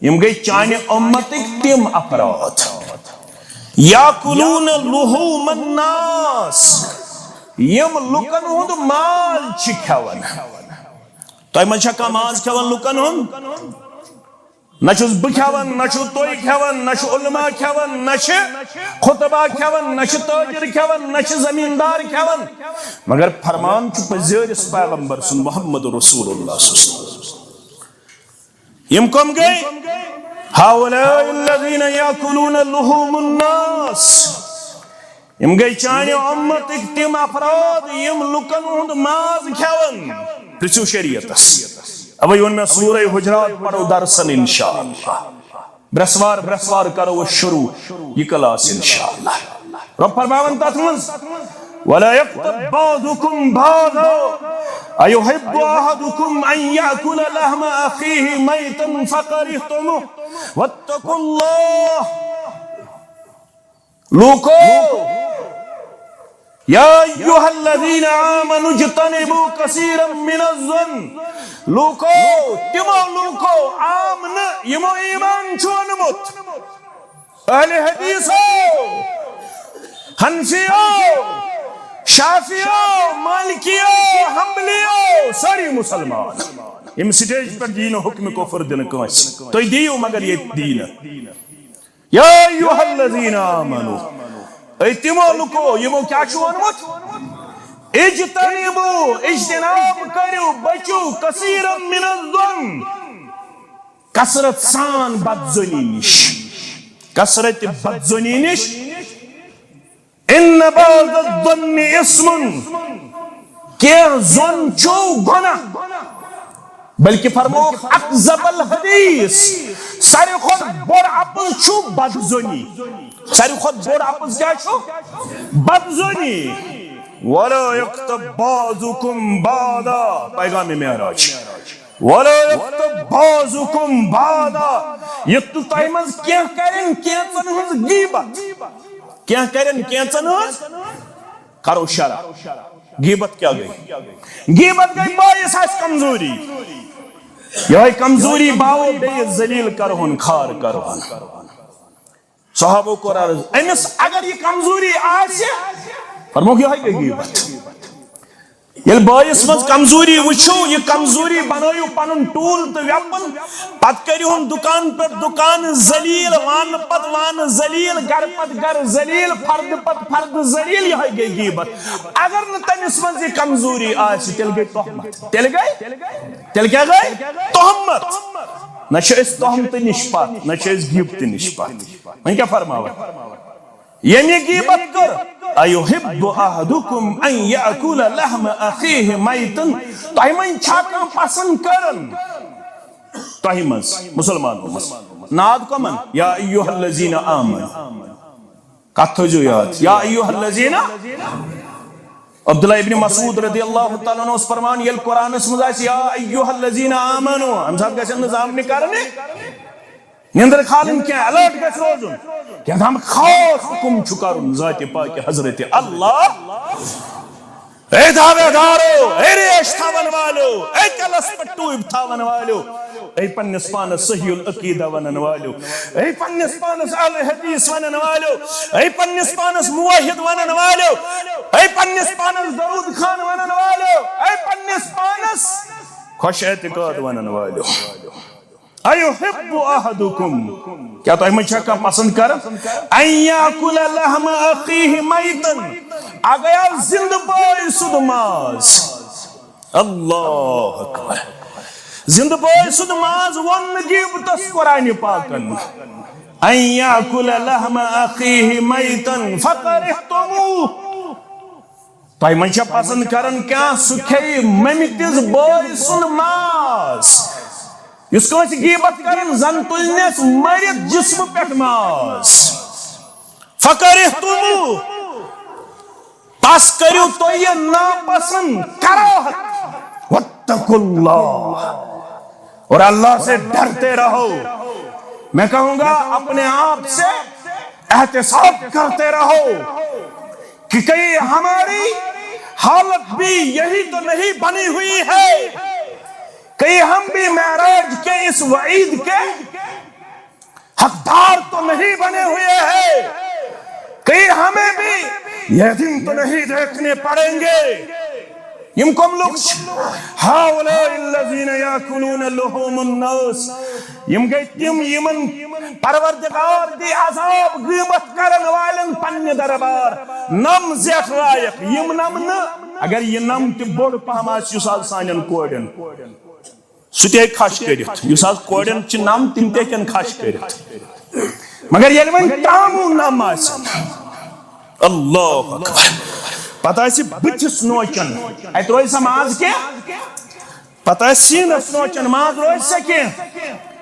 یِم گٔے چانہِ اُمتٕکۍ تِم افراد، "يأكلون لحوم الناس"، یِم لُکن ہُنٛد ماز چھِ کھٮ۪وان۔ تۄہہِ منٛز چھا کانٛہہ ماز کھٮ۪وان لُکن ہُنٛد؟ نہ چھُس بہٕ کھٮ۪وان، نہ چھُو تُہۍ کھٮ۪وان، نہ چھُ علماء کھٮ۪وان، نہ چھِ خطبہ کھٮ۪وان، نہ چھِ تاجر کھٮ۪وان، نہ چھِ زمیٖندار کھٮ۪وان۔ مگر فرمان چھُ پزیٲرِس پیغمبر سُنٛد، محمد رسول اللہ صلی اللہ علیہ وسلم۔ یِم کم گٔے؟ "هؤلاء الذين يأكلون لحوم الناس"۔ یِم گٔے چانہِ اُمتٕکۍ تِم افراد، یِم لُکن ہُنٛد ماز کھٮ۪وان۔ پرٛژھِو شریعتس۔ اوے ووٚن مےٚ سورہ حجرات پرو درسن انشاءاللہ۔ برٛٮ۪سوار، برٛٮ۪سوار کرو أسۍ شروع یہِ کلاس انشاءاللہ۔ رۄب فرماوان تتھ منٛز، "ولا يغتب بعضكم بعضا أيحب أحدكم أن يأكل لحم أخيه ميتا فكرهتموه واتقوا الله"۔ لوٗکو، یا ایھا الذین آمنوا اجتنبوا کثیرا من الظن۔ لوٗکو، تِمو لوٗکو، عام نہٕ، یِمو ایمان چھُ اوٚنمُت۔ اہل حدیثو، حنفیو، شافعیو، مالکیو، حنبلیو، سٲری مسلمان۔ یِم سٹیج پٮ۪ٹھ دِیِو نہٕ حکمِ کفر دِنہٕ کٲنٛسہِ۔ تُہۍ دِیِو مگر ییٚتہِ دِیِو نہٕ۔ یا ایھا الذین آمنوا، اے تِمو لُکو یِمو کیٛاہ چھُ ووٚنمُت؟ اجتنبوا، اجتناب کٔرِو، بٔچِو، کثیرا من الظن، کثرت سان بدظنی نِش، کثرت بدظنی نِش۔ ان بعض الظن اثم، کینٛہہ ظن چھُ گۄناہ۔ بلکہ فرمووُکھ اکذب الحدیث، ساروی کھۄتہٕ بوٚڑ اپُز چھُ بدظنی۔ ساروی کھۄتہٕ بوٚڑ اپُز کیٛاہ چھُ؟ بدظنی۔ ولا یغتب بعضکم بعضا، پیغام معراج۔ ولا یغتب بعضکم بعضا، یُتھ نہٕ تۄہہِ منٛز کینٛہہ کرن کینٛژن ہٕنٛز غیبت۔ کینٛہہ کرن کینٛژن ہٕنٛز، کرو شرح۔ غیبت کیٛاہ گٔے؟ غیبت گٔے باعث آسہِ کمزوری۔ یِہوٚے کمزوری باوو بیٚیہِ ذلیل کرہون، خار کرہون۔ صحابو کوٚر عرض، أمِس اگر یہِ کمزوری آسہِ، فرمووُکھ یِہوٚے گٔے غیبت۔ ییٚلہِ بٲیِس منٛز کمزوری وٕچھِو، یہِ کمزوری بنٲیِو پنُن ٹوٗل تہٕ weapon، پتہٕ کٔرِہُن دُکان پٮ۪ٹھ دُکان ذلیل، وانہٕ پتہٕ وانہٕ ذلیل، گرٕ پتہٕ گرٕ ذلیل، فردٕ پتہٕ فردٕ ذلیل، یِہوٚے گٔے غیبت۔ اگر نہٕ تٔمِس منٛز یہِ کمزوری آسہِ، تیٚلہِ گٔے تہمت۔ تیٚلہِ گٔے؟ تیٚلہِ کیٛاہ گٔے؟ تہمت۔ نہ چھِ أسۍ تہمتہٕ نِش پتھ، نہ چھِ أسۍ غیبتہٕ نِش پتھ۔ وۄنۍ کیٛاہ فرماوان؟ ییٚمہِ غیبت کٔر، "ایحب احدکم ان یاکل لحم اخیہ میتا"، تۄہہِ منٛز چھا کانٛہہ پسند کران؟ تۄہہِ منٛز، مسلمانو منٛز۔ ناد کمن؟ یا ایھا الذین آمنوا۔ کتھ تھٲیزیو یاد، یا ایھا الذین۔ عبداللہ ابن مسعود رضی اللہ تعالیٰ عنہ اوس فرمان، ییٚلہِ قرآنس منٛز آسہِ یا ایھا الذین آمنوا، امہِ ساتہٕ گژھن نہٕ زامنہِ کرنہِ۔ نندر کھالٕنۍ کینٛہہ، alert گژھِ روزُن۔ کینٛہہ تام خاص حکم چھُ کرُن ذاتِ پاکِ حضرت اللہ۔ اے دعوے دارو، اے ریش تھاون والو، اے کلس پٹوب تھاون والو، اے پننس پانس صحیح العقیدہ ونن والو، اے پننس پانس اہل حدیث ونن والو، اے پننس پانس موحد ونن والو، اے پننس پانس درود خان ونن والو، اے پننس پانس خوش اعتقاد ونن والو۔ ایحب احدکم، کیا تۄہہِ منٛز چھا کانٛہہ پسند کران؟ ان یاکل لحم اخیہ میتا، اگر آو زندٕ بٲے سُنٛد ماز۔ اللہ اکبر۔ زندٕ بٲے سُنٛد ماز ووٚن نہٕ غیبتس قرآنِ پاکن، "ان یاکل لحم اخیہ میتا فکرہتموہ"۔ تۄہہِ منٛز چھا پسند کران کانٛہہ سُہ کھیٚیہِ مٔمتِس بٲے سُنٛد ماز؟ یُس کٲنٛسہِ غیبت کران زن تُلنس مٔرِتھ جسمہٕ پٮ۪ٹھ ماز۔ فکرہتموہ، تس کٔرِو تُہۍ یہِ ناپسند، کراہت۔ واتقوا اللہ، اور اللہ سے ڈرتے رہو۔ میں کہوں گا، اپنے آپ سے احتساب کرتے رہو کہ کہیں ہماری حالت بھی یہی تو نہیں بنی ہوئی ہے، کہیں ہم بھی معراج کے اس وعید کے حقدار تو نہیں بنے ہوئے ہیں، کہیں ہمیں بھی یہ دن تو نہیں دیکھنے پڑیں گے۔ یم کم لوگ چھِ؟ ہؤلاء الذین یاکلون لحوم الناس۔ یم گٔے تِم یمن پروردگار دی عذاب غیبت کرن والن پننہِ دربار نم زیٹھ لایق۔ یم نم نہٕ، اگر یہِ نم تہِ بوٚڑ پہم آسہِ یُس آز سانٮ۪ن کورٮ۪ن سُہ تہِ ہیٚکہِ کھش کٔرِتھ۔ یُس آز کورٮ۪ن چھِ نم، تِم تہِ ہیٚکن کھش کٔرِتھ۔ مگر ییٚلہِ وۄنۍ ترٛاموٗ نم آسن، اللہ اکبر، پتہٕ آسہِ بٕتھِس نوچان، اتہِ روزِ سا ماز کینٛہہ؟ پتہٕ آسہِ سیٖنس نوچان، ماز روزِ سا کینٛہہ؟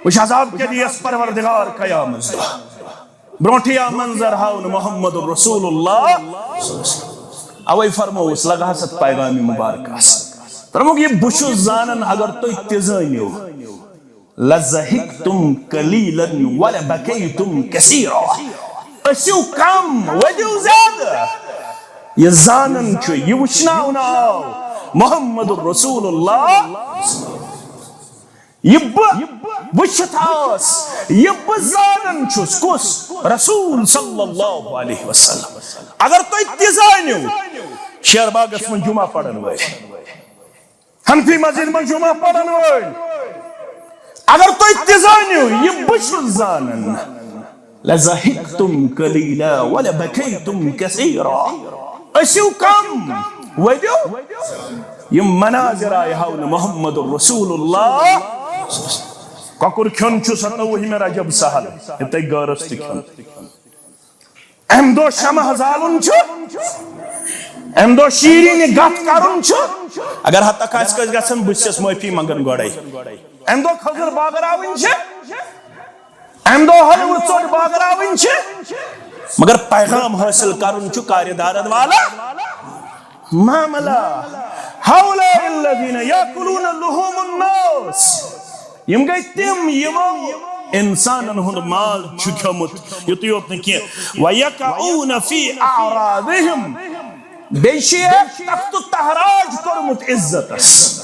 وٕچھ عذاب کیٛاہ دِیَس پروردگار قیامت دۄہ۔ برونٹھٕے آو منظر ہاونہٕ محمد رسول اللہ۔ اوے فرمووُس، لگہس اتھ پیغامِ مبارکس۔ فرمووُکھ، یہِ بہٕ چھُس زانان، اگر تُہۍ تہِ زٲنِو، لضحکتم قلیلا ولبکیتم کثیرا۔ ٲسِو کم، ؤدِو زیادٕ۔ یہِ زانان چھُ، یہِ وٕچھناونہٕ آو محمد رسول اللہ۔ یہِ بہٕ وٕچھِتھ آس، یہِ بہٕ زانان چھُس، کُس؟ رسول صلی اللہ علیہ وسلم۔ اگر تُہۍ تہِ زٲنِو، شیر باغس منٛز جمعہ پرن وٲلۍ، حنفی مسجد منٛز جمعہ پرن وٲلۍ، اگر تُہۍ تہِ زٲنِو، یہِ بہٕ چھُس زانان، لضحکتم قلیلا ولبکیتم کثیرا۔ ٲسِو کم، ؤدِو۔ یِم مناظر آیہِ ہاونہٕ محمد رسول اللہ۔ کۄکُر کھیوٚن چھُ ستووُہمہِ رجب سہل، یہِ تۄہہِ گٲرس تہِ کھیوٚن۔ امہِ دۄہ شمع زالُن چھُ، امہِ دۄہ شیٖرِنہِ گتھ کرُن چھُ۔ اگر ہتک آسہِ کٲنٛسہِ گژھان، بہٕ چھَس معٲفی منٛگان گۄڈے۔ امہِ دۄہ کھٔزٕر بٲگراوٕنۍ چھِ، امہِ دۄہ حلوٕ ژوٚٹ بٲگراوٕنۍ چھِ، مگر پیغام حٲصِل کرُن چھُ کارِ دارد والا معاملہ۔ ہؤلاء الذین یاکلون لحوم الناس۔ یِم گٔے تِم یِمو انسانن ہُنٛد مال چھُ کھیوٚمُت۔ یُتُے یوت نہٕ کینٛہہ، ویقعون فی اعراضہم، بیٚیہِ چھِ یہِ تخت و تہراج کوٚرمُت عزتس۔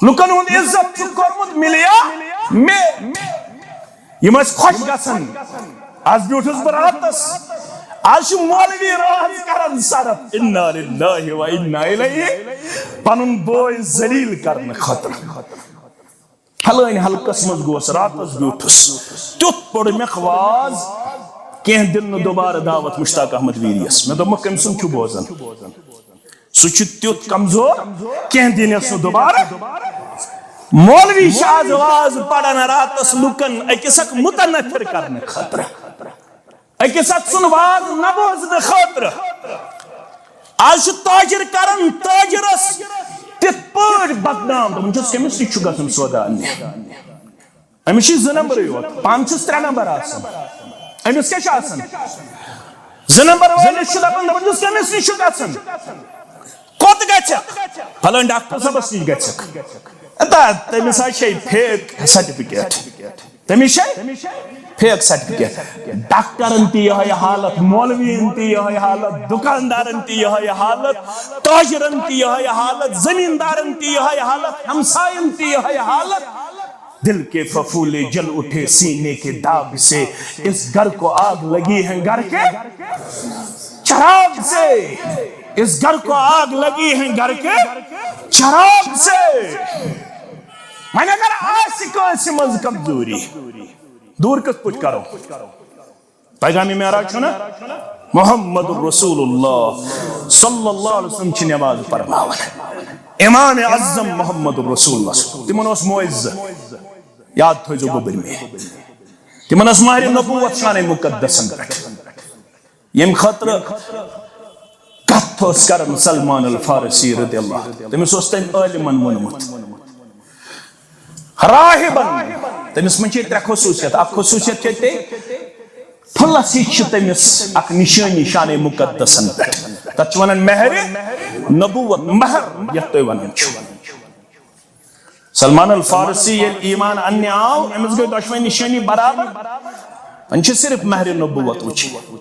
لُکن ہُنٛد عزت چھُ کوٚرمُت ملیا مےٚ۔ یِم ٲسۍ خۄش گژھان۔ از بیوٗٹھُس بہٕ راتس، از چھُ مولوی راز کران صرف۔ انا للہ و انا الیہ، پنُن بوے ذلیل کرنہٕ خٲطرٕ۔ فلٲنۍ حلقس منٛز گوس راتس بیوٗٹھُس، تیُتھ پوٚر مےٚ واز، کینٛہہ دِن نہٕ دوبارٕ دعوت مشتاق احمد ویریس۔ مےٚ دوٚپمَکھ، کٔمۍ سُنٛد چھُ بوزان؟ سُہ چھُ تیُتھ کمزور، کینٛہہ دِنس نہٕ دوبارٕ۔ مولوی چھِ از واز پران راتس لُکن أکِس اکھ متنفر کرنہٕ خٲطرٕ، أکِس اکھ سُنٛد واز نہ بوزنہٕ خٲطرٕ۔ از چھُ تاجر کران تاجرس تِتھ پٲٹھۍ بدنام، دپان چھُس، کٔمِس نِش چھُ گژھُن سودا اننہِ؟ أمِس چھِ زٕ نمبرٕے یوت، پانہٕ چھُس ترٛےٚ نمبر آسان۔ أمِس کیٛاہ چھُ آسان؟ زٕ نمبر وٲلِس چھُ دَپان، دَپان چھُس، کٔمِس نِش چھُ گژھُن؟ کوٚت گژھکھ؟ فلٲنۍ ڈاکٹر صٲبَس نِش گژھکھ۔ اَتا تٔمِس حظ چھے fake certificate۔ تٔمِس چھے fake certificate۔ ڈاکٹرن تہِ یِہوٚے حالت، مولویَن تہِ یِہوٚے حالت، دُکاندارن تہِ یِہوٚے حالت، تاجرن تہِ یِہوٚے حالت، زٔمیٖندارن تہِ یِہوٚے حالت، ہمساین تہِ یِہوٚے حالت۔ دل کے پھپھولے جل اٹھے سینے کے داغ سے، اس گھر کو آگ لگی ہے گھر کے چراغ سے، اس گھر کو آگ لگی ہے گھر کے چراغ سے۔ وۄنۍ اگر آسہِ کٲنٛسہِ منٛز کمزوری، دوٗر کِتھ پٲٹھۍ کرو؟ پیغام معراج چھُنہ؟ محمد رسول اللہ صلی اللہ علیہ وسلم چھِ نماز پرناوان۔ امام اعظم محمد رسول اللہ صلی اللہ علیہ وسلم، تمن اوس معجزہ، یاد تھٲیزیو گوٚبرۍ مے۔ تمن ٲس مہر نبوت شانِ مقدسن پٮ۪ٹھ، ییٚمہِ خٲطرٕ کتھ اوس کران سلمان الفارسی رضی اللہ عنہ۔ تٔمِس اوس تٔمۍ عٲلمن ووٚنمُت، راہبن، تٔمِس منٛز چھِ ترٛےٚ خصوٗصیت۔ اکھ خصوٗصیت چھِ تہِ، پھُلس ہِش چھِ تٔمِس اکھ نِشٲنی شانِ مقدسن پٮ۪ٹھ۔ تتھ چھِ ونان مہر نبوت، مہر یتھ تُہۍ ونان چھِو۔ سلمان الفارسی ییٚلہِ ایمان اننہِ آو، أمِس گٔے دۄشوے نِشٲنی برابر۔ وۄنۍ چھِ صرف مہر نبوت وٕچھِنۍ۔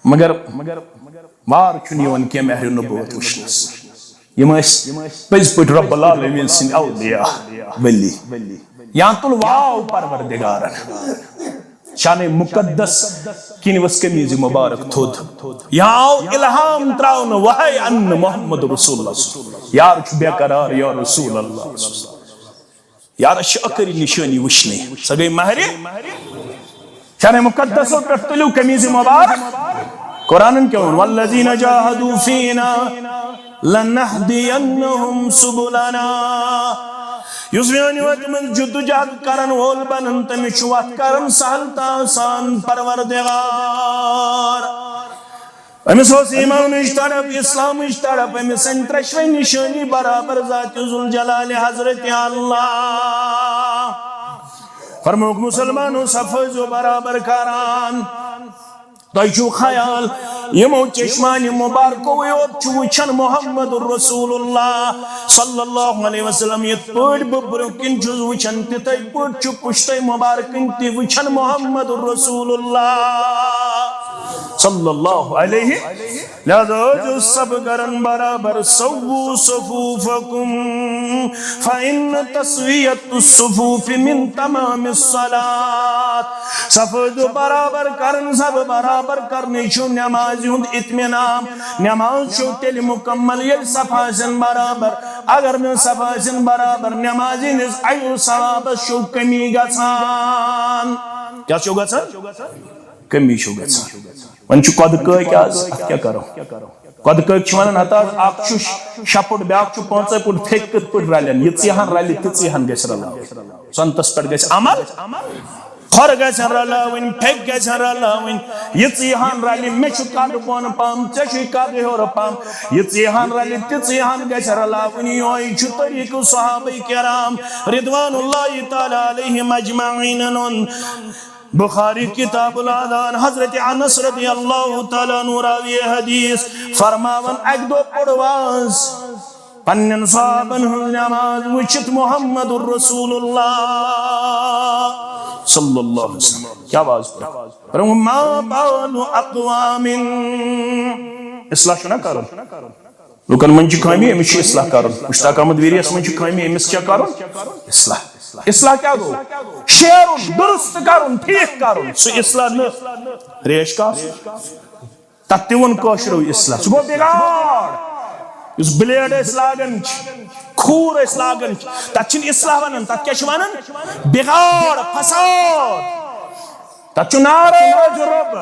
مگر وار چھُنہٕ یِوان کینٛہہ مہر نبوت وٕچھنَس۔ یِم ٲسۍ پٔزۍ پٲٹھۍ رب العالمین سٕنٛدۍ اولیاء، ولی۔ یا تُل واو پروردگارن۔ شانِ مقدس کِنۍ ؤژھ قمیٖض مبارک تھوٚد۔ یا آو الہام تراونہٕ، وحی اننہٕ محمد رسول اللہ صلی اللہ علیہ وسلم۔ یار چھُ بے قرار یا رسول اللہ صلی اللہ علیہ وسلم۔ یارس چھِ ٲخری نِشٲنی وٕچھنٕے۔ سۄ گٔے مہرِ۔ شانِ مقدسو پٮ۪ٹھ تُلِو قمیٖض مبارک۔ قرآنن کیٛاہ ووٚن؟ والذین جاہدوا فینا لنہدینہم سبلنا۔ یُس میٛانہِ وتہِ منٛز جدوجہد کرن وول بنن، تٔمِس چھُ وتھ کرن سہل تہٕ آسان پروردگار۔ أمِس اوس ایٖمانٕچ تڑپ، اِسلامٕچ تڑپ، أمِس أنۍ ترٛٮ۪شوَے نِشٲنی برابر ذاتِ ذوالجلال حضرت اللہ۔ فرمووُکھ، مسلمانو، صف ٲسۍزیو برابر کران۔ تۄہہِ چھُو خیال، یِمو چشمانہِ مبارکوٕے یوت چھُ وٕچھان محمد رسول اللہ صلی اللہ علیہ وسلم؟ یِتھ پٲٹھۍ بہٕ برٛونٛہہ کِنۍ چھُس وٕچھان، تِتھَے پٲٹھۍ چھُ پُشتَے مبارکن تہِ وٕچھان محمد رسول اللہ صلی اللہ علیہ۔ لہذا ٲسۍزیو صف کران برابر، سووا صفوفکم فإن تسویۃ الصفوف من تمام الصلاۃ۔ صف ٲسۍزیو برابر کران، صف برابر کرنٕے چھُ نمازِ ہُنٛد اطمینان۔ نماز چھُ تیٚلہِ مُکمل، ییٚلہِ صف آسن برابر۔ اگر نہٕ صف آسن برابر، نمازِ ہٕنٛدِس اجر و ثوابس چھُ کمی گژھان۔ کیٛاہ چھُ گژھان؟ کمی چھُ گژھان۔ وۄنۍ چھُ قۄدٕ کٲکۍ آز، اتھ کیٛاہ کرو؟ قۄدٕ کٲکۍ چھِ ونان، ہتہٕ حظ، اکھ چھُ شےٚ فُٹ، بیٛاکھ چھُ پانٛژے فُٹ، پھیٚکہِ کِتھ پٲٹھۍ رلن؟ یِژٕے ہن رلہِ، تِژٕے ہن گژھِ رلاوٕنۍ۔ سۄنتس پٮ۪ٹھ گژھِ عمل، کھۄر گژھن رلاوٕنۍ، پھیٚکہِ گژھن رلاوٕنۍ، یِژٕے ہن رلہِ۔ مےٚ چھُ قد بۄن پہم، ژےٚ چھُے قد ہیوٚر پہم، یِژٕے ہن رلہِ، تِژٕے ہن گژھِ رلاوٕنۍ۔ یِہوٚے چھُ طریٖقہٕ صحابہ کرام رضوان اللہ تعالیٰ علیہم اجمعین ہُنٛد۔ بخاری کتاب الاذان، حضرت انس رضی اللہ تعالیٰ عنہ راوی حدیث فرماوان، اکہِ دۄہ پوٚر واز پننٮ۪ن صحابن ہٕنٛز نماز وٕچھِتھ محمد رسول اللہ صلی اللہ علیہ وسلم۔ کیٛاہ واز پوٚر؟ فرموو، ما بال اقوام، اصلاح چھُنہ کرُن۔ لوٗکن منٛز چھِ خٲمی، أمِس چھُ اصلاح کرُن۔ مشتاق احمد ویریَس منٛز چھِ خٲمی، أمِس چھا کرُن اصلاح؟ اصلاح کیٛاہ گوٚو؟ شیرُن، درست کرُن، ٹھیٖک کرُن، سُہ اصلاح نہٕ ریش کاسُن۔ تتھ تہِ ووٚن کٲشرو اصلاح، سُہ گوٚو بگاڑ۔ یُس blade أسۍ لاگان چھِ، کھوٗر أسۍ لاگان چھِ، تتھ چھِنہٕ اصلاح ونان، تتھ کیٛاہ چھِ ونان؟ بگاڑ، فساد۔ تتھ چھُ نعرہ روزِ رۄب،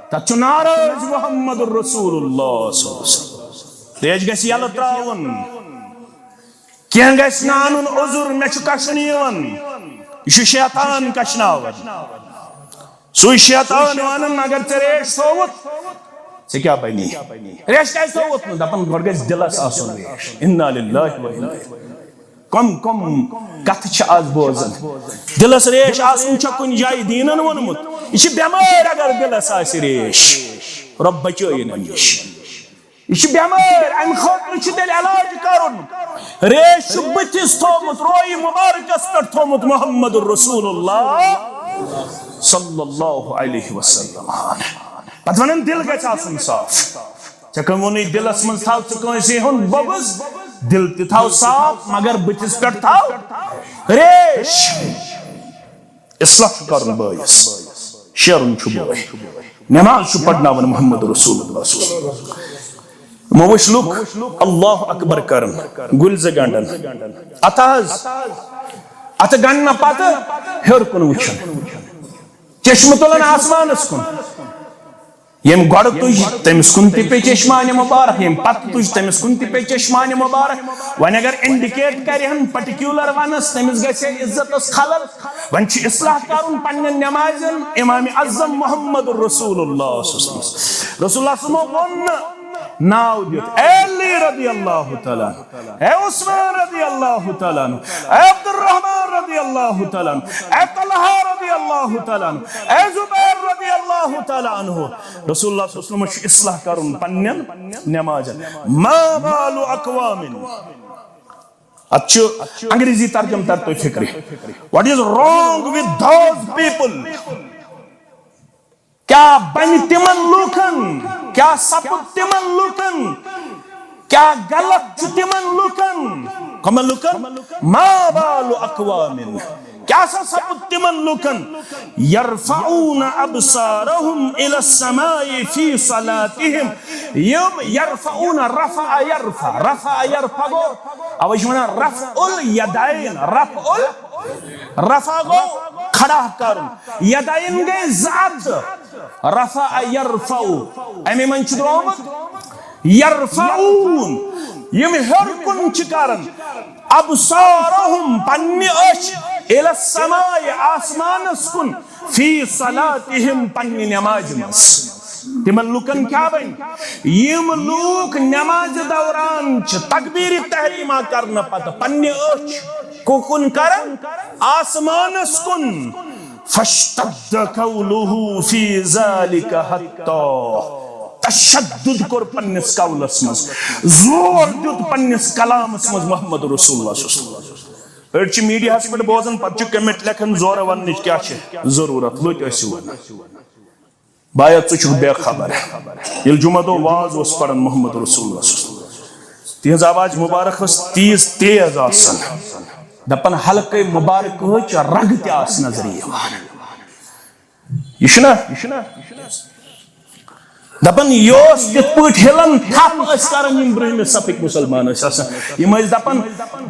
تتھ چھُ نعرہ روزِ محمد رسول اللہ صلی اللہ علیہ وسلم۔ ریش گژھِ یلہٕ ترٛاوُن، کینٛہہ گژھِ نہٕ انُن عذر، مےٚ چھُ کشُن یِوان، یہِ چھُ شیطان کشناوان۔ سُے شیطان ونان، اگر ژےٚ ریش تھووُتھ، ژےٚ کیٛاہ بنی؟ ریش کیٛازِ تھووُتھ نہٕ؟ دپان، گۄڈٕ گژھِ دِلس آسُن ریش۔ انا للہ و انا الیہ۔ کم کم کتھٕ چھِ آز بوزان؟ دِلس ریش آسُن چھا کُنہِ جایہِ دیٖنن ووٚنمُت؟ یہِ چھِ بٮ۪مٲرۍ اگر دِلس آسہِ ریش۔ رۄب بچٲیِن امہِ نِش۔ یہِ چھِ بٮ۪مٲرۍ، امہِ خٲطرٕ چھُ تیٚلہِ علاج کرُن۔ ریش چھُ بٕتھِس تھوٚومُت، رویہِ مُبارکس پٮ۪ٹھ تھوٚومُت محمد رسول اللہ صلی اللہ علیہ وسلم۔ پتہٕ ونان، دِل گژھِ آسُن صاف۔ ژےٚ کٔمۍ ووٚنُے دِلس منٛز تھاو ژٕ کٲنٛسہِ ہُنٛد بغض؟ دِل تہِ تھاو صاف، مگر بٕتھِس پٮ۪ٹھ تھاو ریش۔ اصلاح چھُ کرُن بٲیِس، شیرُن چھُ بوے، نماز چھُ پرناوان محمد رسول اللہ صلی اللہ علیہ وسلم۔ یِمو وٕچھ لُکھ اللہ اکبر کران، گُلۍ زٕ گنڈان۔ اتھ حظ، اتھ گنڈنہٕ پتہٕ ہیوٚر کُن وٕچھان، چشمہٕ تُلان آسمانس کُن۔ ییٚمۍ گۄڈٕ تُج تٔمِس کُن تہِ پیٚیہِ چشمانہِ مُبارک، ییٚمۍ پتہٕ تُج تٔمِس کُن تہِ پیٚیہِ چشمانہِ مُبارک۔ وۄنۍ اگر indicate کرِہن particular oneس، تٔمِس گژھِ ہے عزتس خلل۔ وۄنۍ چھُ اصلاح کرُن پننٮ۪ن نمازن۔ امام اعظم محمد رسول اللہ صلی اللہ علیہ وسلم، رسول اللہ صلی اللہ علیہ وسلمو ووٚن نہٕ ناو دِتھ، اے علی رضی اللہ تعالیٰ عنہ، اے عثمان رضی اللہ تعالیٰ عنہ، اے عبدالرحمان رضی اللہ تعالیٰ عنہ، اے طلحہ رضی اللہ تعالیٰ عنہ، اے زبیر رضی اللہ تعالیٰ عنہ۔ رسول اللہ صلی اللہ علیہ وسلمس چھُ اصلاح کرُن پننٮ۪ن نمازن۔ ما بال اقوام، اتھ چھُ انگریزی ترجمہٕ تر تُہۍ فکرِ۔ What is wrong with those people؟ کیا بنہِ تِمن لوٗکن؟ کیا سپُد تِمن لوٗکن؟ کیا غلط چھُ تِمن لوٗکن؟ کمن لوٗکن؟ ما بال اقوام، کیا سا سپُد تِمن لوٗکن؟ یرفعون ابصارہم الی السماء فی صلاتہم۔ یِم یرفعون، رفع یرفع، رفع یرفع گوٚو، اوے چھِ ونان رفع الیدین، رفع ال، رفع گوٚو کھڑا کرُن، یدین گٔے زٕ اتھٕ، رفع یرفع، امی منٛز چھُ درٛامُت یرفعون، یِم ہیوٚر کُن چھِ کران، ابصارہم، پننہِ أچھ، الی السماء، آسمانس کُن، فی صلاتہم، پننہِ نمازِ منٛز۔ تِمن لوٗکن کیٛاہ بنہِ؟ یِم لوٗکھ نمازِ دوران چھِ تکبیرِ تحریمہ کرنہٕ پتہٕ پننہِ أچھ کُکُن کران؟ آسمانس کُن۔ فاشتد قوله في ذلك حتى، تشدد کوٚر پننِس قولس منٛز، زور دیُت پننِس کلامس منٛز محمد رسول اللہ صلی اللہ علیہ وسلم۔ أڑۍ چھِ میڈیاہس پٮ۪ٹھ بوزان، پتہٕ چھِ comment لیکھان، زورٕ وننٕچ کیٛاہ چھِ ضروٗرت، لٔٹۍ ٲسِو ونان۔ بایا، ژٕ چھُکھ بے خبر۔ ییٚلہِ جمعہ دۄہ واز اوس پران محمد رسول اللہ صلی اللہ علیہ وسلم، تِہنٛز آواز مبارک ٲس تیز تیز آسان۔ دپان، حلقے مبارک ہٕچ رگ تہِ آسہٕ نظرِ یِوان۔ یہِ چھُنہ؟ دپان، یہِ اوس تِتھ پٲٹھۍ ہِلان، تھپھ ٲسۍ کران یِم برٛہمہِ صفٕکۍ مُسلمان ٲسۍ آسان۔ یِم ٲسۍ دپان،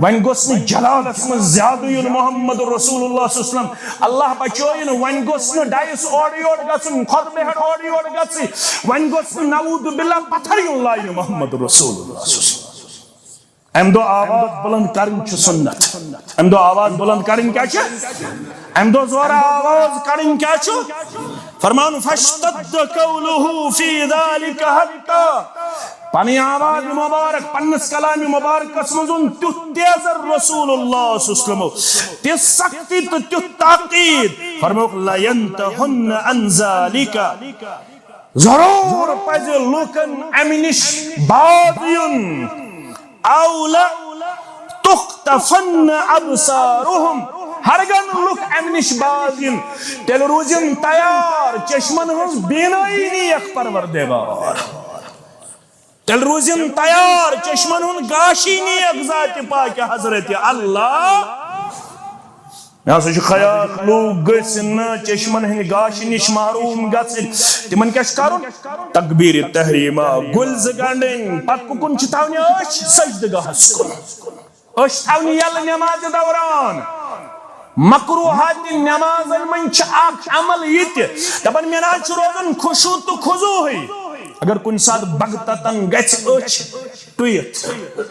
وۄنۍ گوٚژھ نہٕ جلالس منٛز زیادٕ یُن محمد رسول اللہ صلی اللہ علیہ وسلم۔ اللہ بچٲیِن، وۄنۍ گوٚژھ نہٕ ڈایس اورٕ یورٕ گژھُن، خۄطبہٕ ہٮ۪تھ اورٕ یورٕ گژھِ، وۄنۍ گوٚژھ نہٕ نعوذ باللہ پتھر یُن لاینہٕ محمد رسول اللہ صلی اللہ علیہ وسلم۔ امہِ دۄہ آواز بلند کرٕنۍ چھِ سُنت۔ امہِ دۄہ آواز بلند کرٕنۍ کیٛاہ چھِ؟ امہِ دۄہ زورٕ آواز کرٕنۍ کیٛاہ چھُ؟ فرمان، فاشتد قوله في ذلك حتى۔ پنٕنۍ آواز مبارک، پننِس کلامِ مبارکس منٛز اوٚن تیُتھ تیزر رسول اللہ صلی اللہ علیہ وسلم، تِژھ سختی تہٕ تیُتھ تاکید۔ فرمووُکھ، لینتہن عن ذلك۔ ضروٗر پزِ لوٗکن امہِ نِش باز یُن۔ او لتخطفن ابصارہم، ہرگن لُکھ امہِ نِش باز یِن، تیٚلہِ روٗزِن تیار، چشمن ہٕنٛز بینٲیی نیکھ پروردگار۔ تیٚلہِ روٗزِن تیار، چشمن ہُنٛد گاشی نیکھ ذاتِ پاکہِ حضرت اللہ۔ مےٚ ہسا چھُ خیال، لوٗکھ گٔژھۍ نہٕ چشمن ہٕنٛدِ گاشہِ نِش محروٗم گژھٕنۍ۔ تِمن کیٛاہ چھُ کرُن؟ تکبیرِ تحریمہ، گُلۍ زٕ گنٛڈٕنۍ، پتہٕ کُکُن چھِ تھاونہِ أچھ؟ سجدٕ گاہس کُن۔ أچھ تھاونہِ یَلہٕ نمازِ دوران۔ مکروہاتِ نمازن منٛز چھِ اکھ عمل یہِ تہِ، دپان مےٚ نہ حظ چھُ روزان خشوع تہٕ خضوعٕے۔ اگر کُنہِ ساتہٕ بغتتن گژھِ أچھ ٹُیِتھ،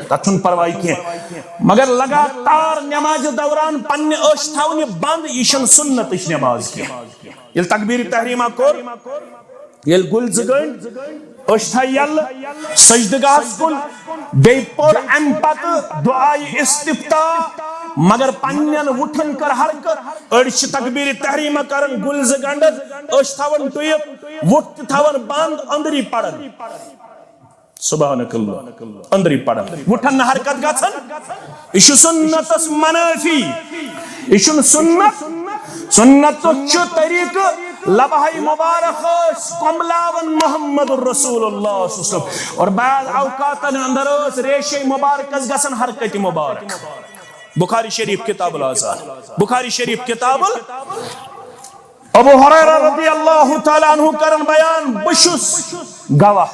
تتھ چھُنہٕ پرواے کینٛہہ، مگر لگاتار نمازِ دوران پننہِ أچھ تھاونہِ بنٛد، یہِ چھَنہٕ سُنتٕچ نماز کینٛہہ۔ ییٚلہِ تکبیرِ تحریمہ کوٚر، ییٚلہِ گُلۍ زٕ گٔنٛڈۍ، أچھ تھایہِ یَلہٕ سجدٕ گاہس کُن، بیٚیہِ پوٚر اَمہِ پتہٕ دُعایہِ استفتاح، مگر پننٮ۪ن وُٹھن کٔر حرکت۔ أڑۍ چھِ تکبیرِ تحریمہ کران، گُلۍ زٕ گنٛڈان، أچھ تھاوان ٹُیِتھ، وُٹھ تہِ تھاوان بنٛد، أنٛدری پران۔ سبحانک اللہ۔ أنٛدری پران۔ وُٹھن نہٕ حرکت گژھان۔ یہِ چھُ سُنتس منافی۔ یہِ چھُنہٕ سُنت۔ سُنتُک چھُ طریقہٕ لبہٕ مبارک ٲسۍ کۄملاوان محمد رسول اللہ صلی اللہ علیہ وسلم۔ اور بعض اوقاتن اندر ٲس ریشے مبارکس گژھان حرکت مبارک۔ بخاری شریف کتاب الاذان۔ بخاری شریف کتاب ال-، ابو ہریرہ رضی اللہ تعالیٰ عنہ کرن بیان، بہٕ چھُس گواہ،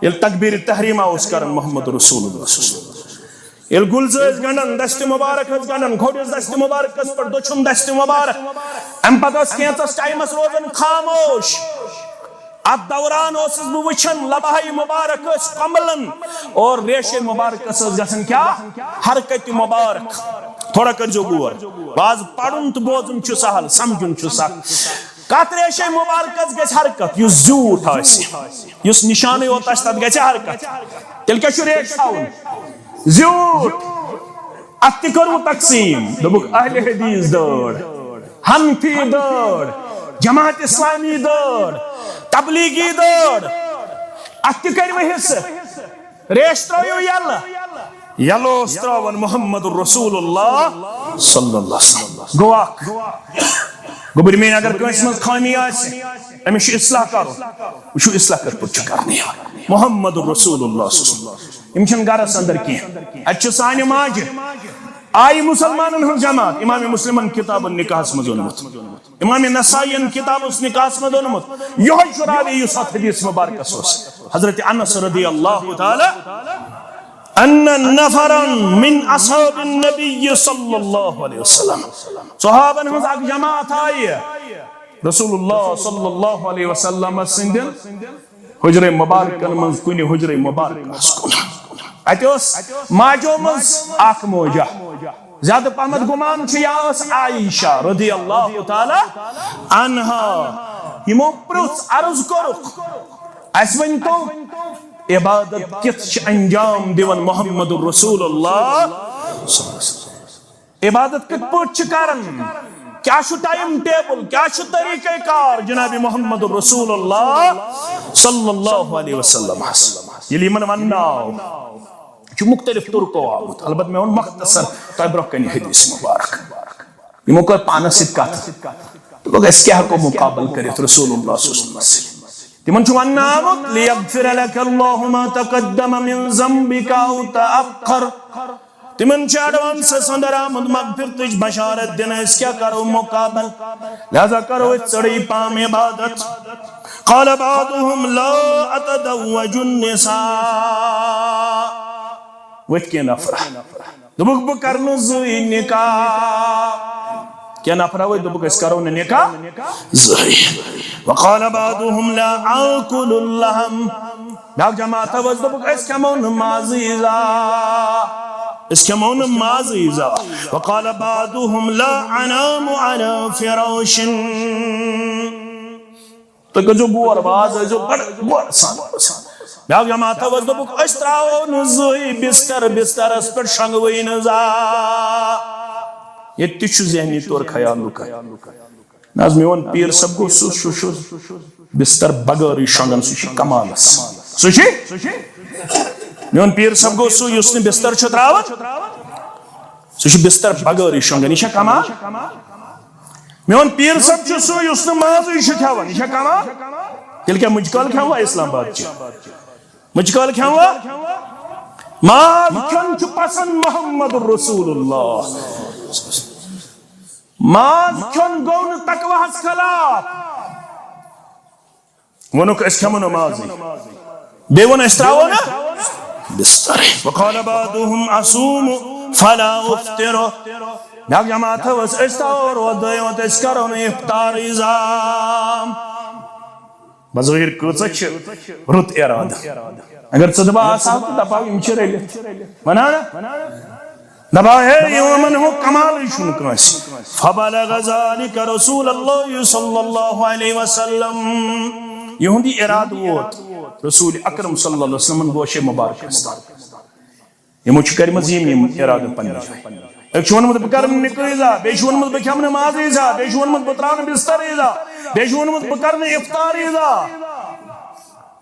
ییٚلہِ تکبیرِ تحریمہ اوس کران محمد رسول اللہ صلی اللہ علیہ وسلم، ییٚلہِ گُلۍ زٕ ٲسۍ گنٛڈان، دستِ مبارک ٲسۍ گنٛڈان، کھوٚٹِس دستِ مبارکس پٮ۪ٹھ، دٔچھُن دستِ مبارک، امہِ پتہٕ ٲس کینٛژس ٹایمس روزان خاموش۔ اتھ دوران اوسُس بہٕ وٕچھان، لبہٕ مبارک ٲسۍ کۄملان اور ریشے مبارکس ٲس گژھان کیٛاہ؟ حرکت مبارک۔ تھوڑا کٔرۍزیو غور۔ بہٕ آز پرُن تہٕ بوزُن چھُ سہل، سمجھُن چھُ سخ۔ کتھ ریشے مبارکس گژھِ حرکت؟ یُس زیوٗٹھ آسہِ، یُس نشانٕے یوت آسہِ، تتھ گژھِ حرکت۔ تیٚلہِ کیٛاہ چھُ ریش تھاوُن؟ زیوٗٹھ۔ اتھ تہِ کوٚروٕ تقسیٖم، دوٚپُکھ اہل حدیث دٲڑ، حنفی دٲڑ، جماعت اسلامی دٲڑ، تبلیغی دٲڑ۔ اتھ تہِ کٔرِوٕ حصہٕ۔ ریش ترٲیِو یلہٕ۔ یلہٕ اوس تراوان محمد رسول اللہ صلی اللہ علیہ وسلم۔ گوٚو اکھ۔ گوٚبُر میٲنۍ، اگر کٲنٛسہِ منٛز خٲمی آسہِ، أمِس چھُ اصلاح کرُن۔ وٕچھِو اصلاح کِتھ پٲٹھۍ چھُ کرنہٕ یِوان۔ محمد رسول اللہ صلی اللہ علیہ وسلم۔ یِم چھِنہٕ گرس اندر کینٛہہ۔ اتہِ چھِ سانہِ ماجہِ، آیہِ مسلمانن ہٕنٛز جماعت۔ امام مسلمن کتاب النکاحس منٛز اوٚنمُت، امام نسائین کتاب النکاحس منٛز اوٚنمُت۔ یِہوٚے چھُ راوی یُس اتھ حدیث مبارکس اوس، حضرت انس رضی اللہ تعالی ان نفرا من اصحاب النبی صلی اللہ علیہ وسلم۔ صحابن ہٕنٛز اکھ جماعت آیہِ رسول اللہ صلی اللہ علیہ وسلم سٕنٛدٮ۪ن حجرے مبارکن منٛز کُنہِ حجرے مبارکس کُن۔ اتہِ اوس ماجو منٛز اکھ موجہ، زیادٕ پہمتھ گُمان چھُ یا ٲس عائشہ رضی اللہ تعالی عنہا۔ یِمو پرُژھ، عرض کوٚرُکھ، اسہِ ؤنۍ تو، عبادت کِتھ چھِ انجام دِوان محمد رسول اللہ؟ عبادت کِتھ پٲٹھۍ چھِ کران؟ کیٛاہ چھُ ٹائم ٹیبل؟ کیٛاہ چھُ طریقہ کار جناب محمد رسول اللہ صلی اللہ علیہ وسلم؟ ییٚلہِ یِمن وننہٕ آو، یہِ چھُ مختلف طرقو آمُت، البتہ مےٚ ووٚن مختصر تۄہہِ برونٛہہ کنہِ حدیث مبارک۔ یِمو کٔر پانس سۭتۍ کتھ۔ دوٚپُکھ، أسۍ کیٛاہ ہٮ۪کو مقابل کٔرِتھ رسول اللہ صلی اللہ علیہ وسلم؟ تِمن چھُ وننہٕ آمُت، "لیغفر لک اللہ ما تقدم من ذنبک او تأخر۔" تِمن چھِ ایڈوانسس اندر آمُت مغفرتٕچ بشارت دِنہٕ، أسۍ کیٛاہ کرو مقابل؟ لہذا کرو أسۍ ژٔرٕے پہم عبادت۔ قال بعضهم لا اتزوج النساء۔ ؤتھۍ کینٛہہ نفر۔ دوٚپُکھ، "بہٕ کرٕ نہٕ زٕے نکاح۔" کینٛہہ نفر ؤتھۍ، دوٚپُکھ، "أسۍ کرو نہٕ نکاح زٕے۔" وقال بعضهم لا آكل اللحم۔ بیٛاکھ جماعت ؤژھ، دوٚپُکھ، "أسۍ کھٮ۪مو نہٕ مازٕے زا۔ أسۍ کھٮ۪مو نہٕ مازٕے زا۔" وقال بعضهم لا انام على فراش۔ تُہۍ کٔرۍزیو غور، باز ٲسۍزیو بڑٕ غور سان۔ بیٛاکھ جماعت ؤژھ، دوٚپُکھ، "أسۍ ترٛاوو نہٕ زٕے بستر، بسترس پٮ۪ٹھ شۄنٛگوٕے نہٕ زا۔" ییٚتہِ تہِ چھُ ذہنی طور خیال لُکن۔ نہ حظ، میون پیٖر صٲب گوٚو سُہ، سُہ چھُ بستر بغٲرٕے شۄنٛگان، سُہ چھُ کمالس۔ سُہ چھُ؟ میون پیٖر صٲب گوٚو سُہ یُس نہٕ بستر چھُ ترٛاوان، سُہ چھُ بستر بغٲرٕے شۄنٛگان۔ یہِ چھا کمال؟ میون پیٖر صٲب چھُ سُہ یُس نہٕ مازٕے چھُ کھٮ۪وان۔ یہِ چھا کمال؟ تیٚلہِ کیٛاہ مُجہِ کٲلۍ کھٮ۪موا اسلام آباد چہِ؟ مُجہِ کٲلۍ کھٮ۪موا؟ ماز کھیوٚن چھُ پسند محمد رسول اللہ۔ ماز کھیوٚن گوٚو نہٕ تقواہس خلاف۔ ووٚنُکھ، "أسۍ کھٮ۪مو نہٕ مازٕے۔" بیٚیہِ ووٚن، "أسۍ ترٛاوو نہٕ بسترٕے۔" وقال بعضهم اصوم فلا افطر۔ بیٛاکھ جماعت ٲس، "أسۍ تھاوو روزٕ دۄیہِ وقتہٕ، أسۍ کرو نہٕ افطارٕے زام۔" بظٲہر کۭژاہ چھِ رُت ارادٕ۔ اگر ژٕ دپا آسہٕ ہاو تہٕ دپاو یِم چھِ رٔلِتھ۔ وَنا نا؟ دپاو ہے، یِمن ہُنٛد کمالٕے چھُنہٕ کٲنٛسہِ۔ فبلغ ذلك رسول اللہ صلی اللہ علیہ وسلم۔ یِہُنٛد یہِ ارادٕ ووت رسول اکرم صلی اللہ علیہ وسلمن گوشے مبارکس تام۔ یِمو چھِ کٔرمٕژ یِم، یِم ارادٕ پننہِ جایہِ۔ أکۍ چھُ ووٚنمُت، "بہٕ کرٕ نہٕ نِکٲح زا"، بیٚیہِ چھُ ووٚنمُت، "بہٕ کھٮ۪مہٕ نہٕ مازٕے زا"، بیٚیہِ چھُ ووٚنمُت، "بہٕ ترٛاوٕ نہٕ بسترٕے زا"، بیٚیہِ چھُ ووٚنمُت، "بہٕ کرٕ نہٕ افطارٕے زا"۔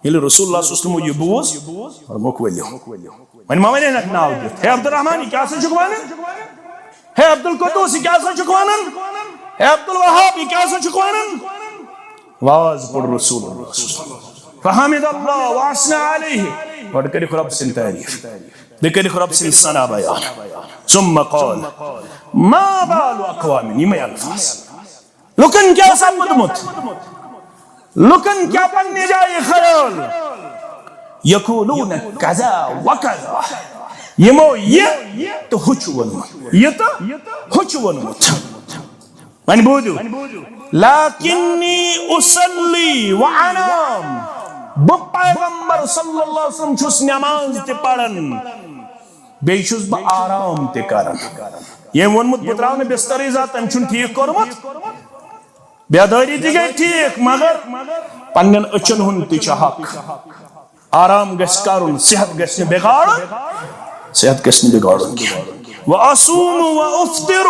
ییٚلہِ رسول اللہ صلی اللہ علیہ وسلمو یہِ بوٗز، فرمووُکھ، "ؤلِو"۔ وۄنۍ ما وَنہِ نکھ ناو دِتھ، "ہے عبدالرحمان، یہِ کیٛاہ سا چھُکھ وَنان؟ ہے عبدالقدوس، یہِ کیٛاہ سا چھُکھ وَنان؟ ہے عبدالوہاب، یہِ کیٛاہ سا چھُکھ وَنان؟" واز پوٚر رسول اللہ صلی اللہ علیہ وسلم۔ فحمد اللہ واثنى علیہ۔ گۄڈٕ کٔرِکھ رۄب سٕنٛز تعریٖف۔ بیٚیہِ کٔرِکھ رۄب سٕنٛز ثنا بیان۔ ثم قال، ما بال اقوام، یِمے الفاظ۔ لُکن کیٛاہ سپُدمُت؟ لُکن کیٛاہ پننہِ جایہِ خیال؟ یقولون کذا و کذا۔ یِمو یہِ تہٕ ہُہ چھُ ووٚنمُت۔ یہِ تہٕ ہُہ چھُ ووٚنمُت۔ وۄنۍ بوٗزِو، لکنی اصلی و انام، بہٕ پیغمبر صلی اللہ علیہ وسلم چھُس نماز تہِ پران، بیٚیہِ چھُس بہٕ آرام تہِ کران۔ ییٚمۍ ووٚنمُت بہٕ ترٛاوٕ نہٕ بسترٕے زانٛہہ، تٔمۍ چھُنہٕ ٹھیٖک کوٚرمُت۔ بیدٲری تہِ گٔے ٹھیٖک، مگر پننٮ۪ن أچھن ہُنٛد تہِ چھُ حق۔ آرام گژھِ کرُن، صحت گژھِ نہٕ بگاڑُن، صحت گژھِ نہٕ بگاڑُن کینٛہہ۔ و اصوم و افطر،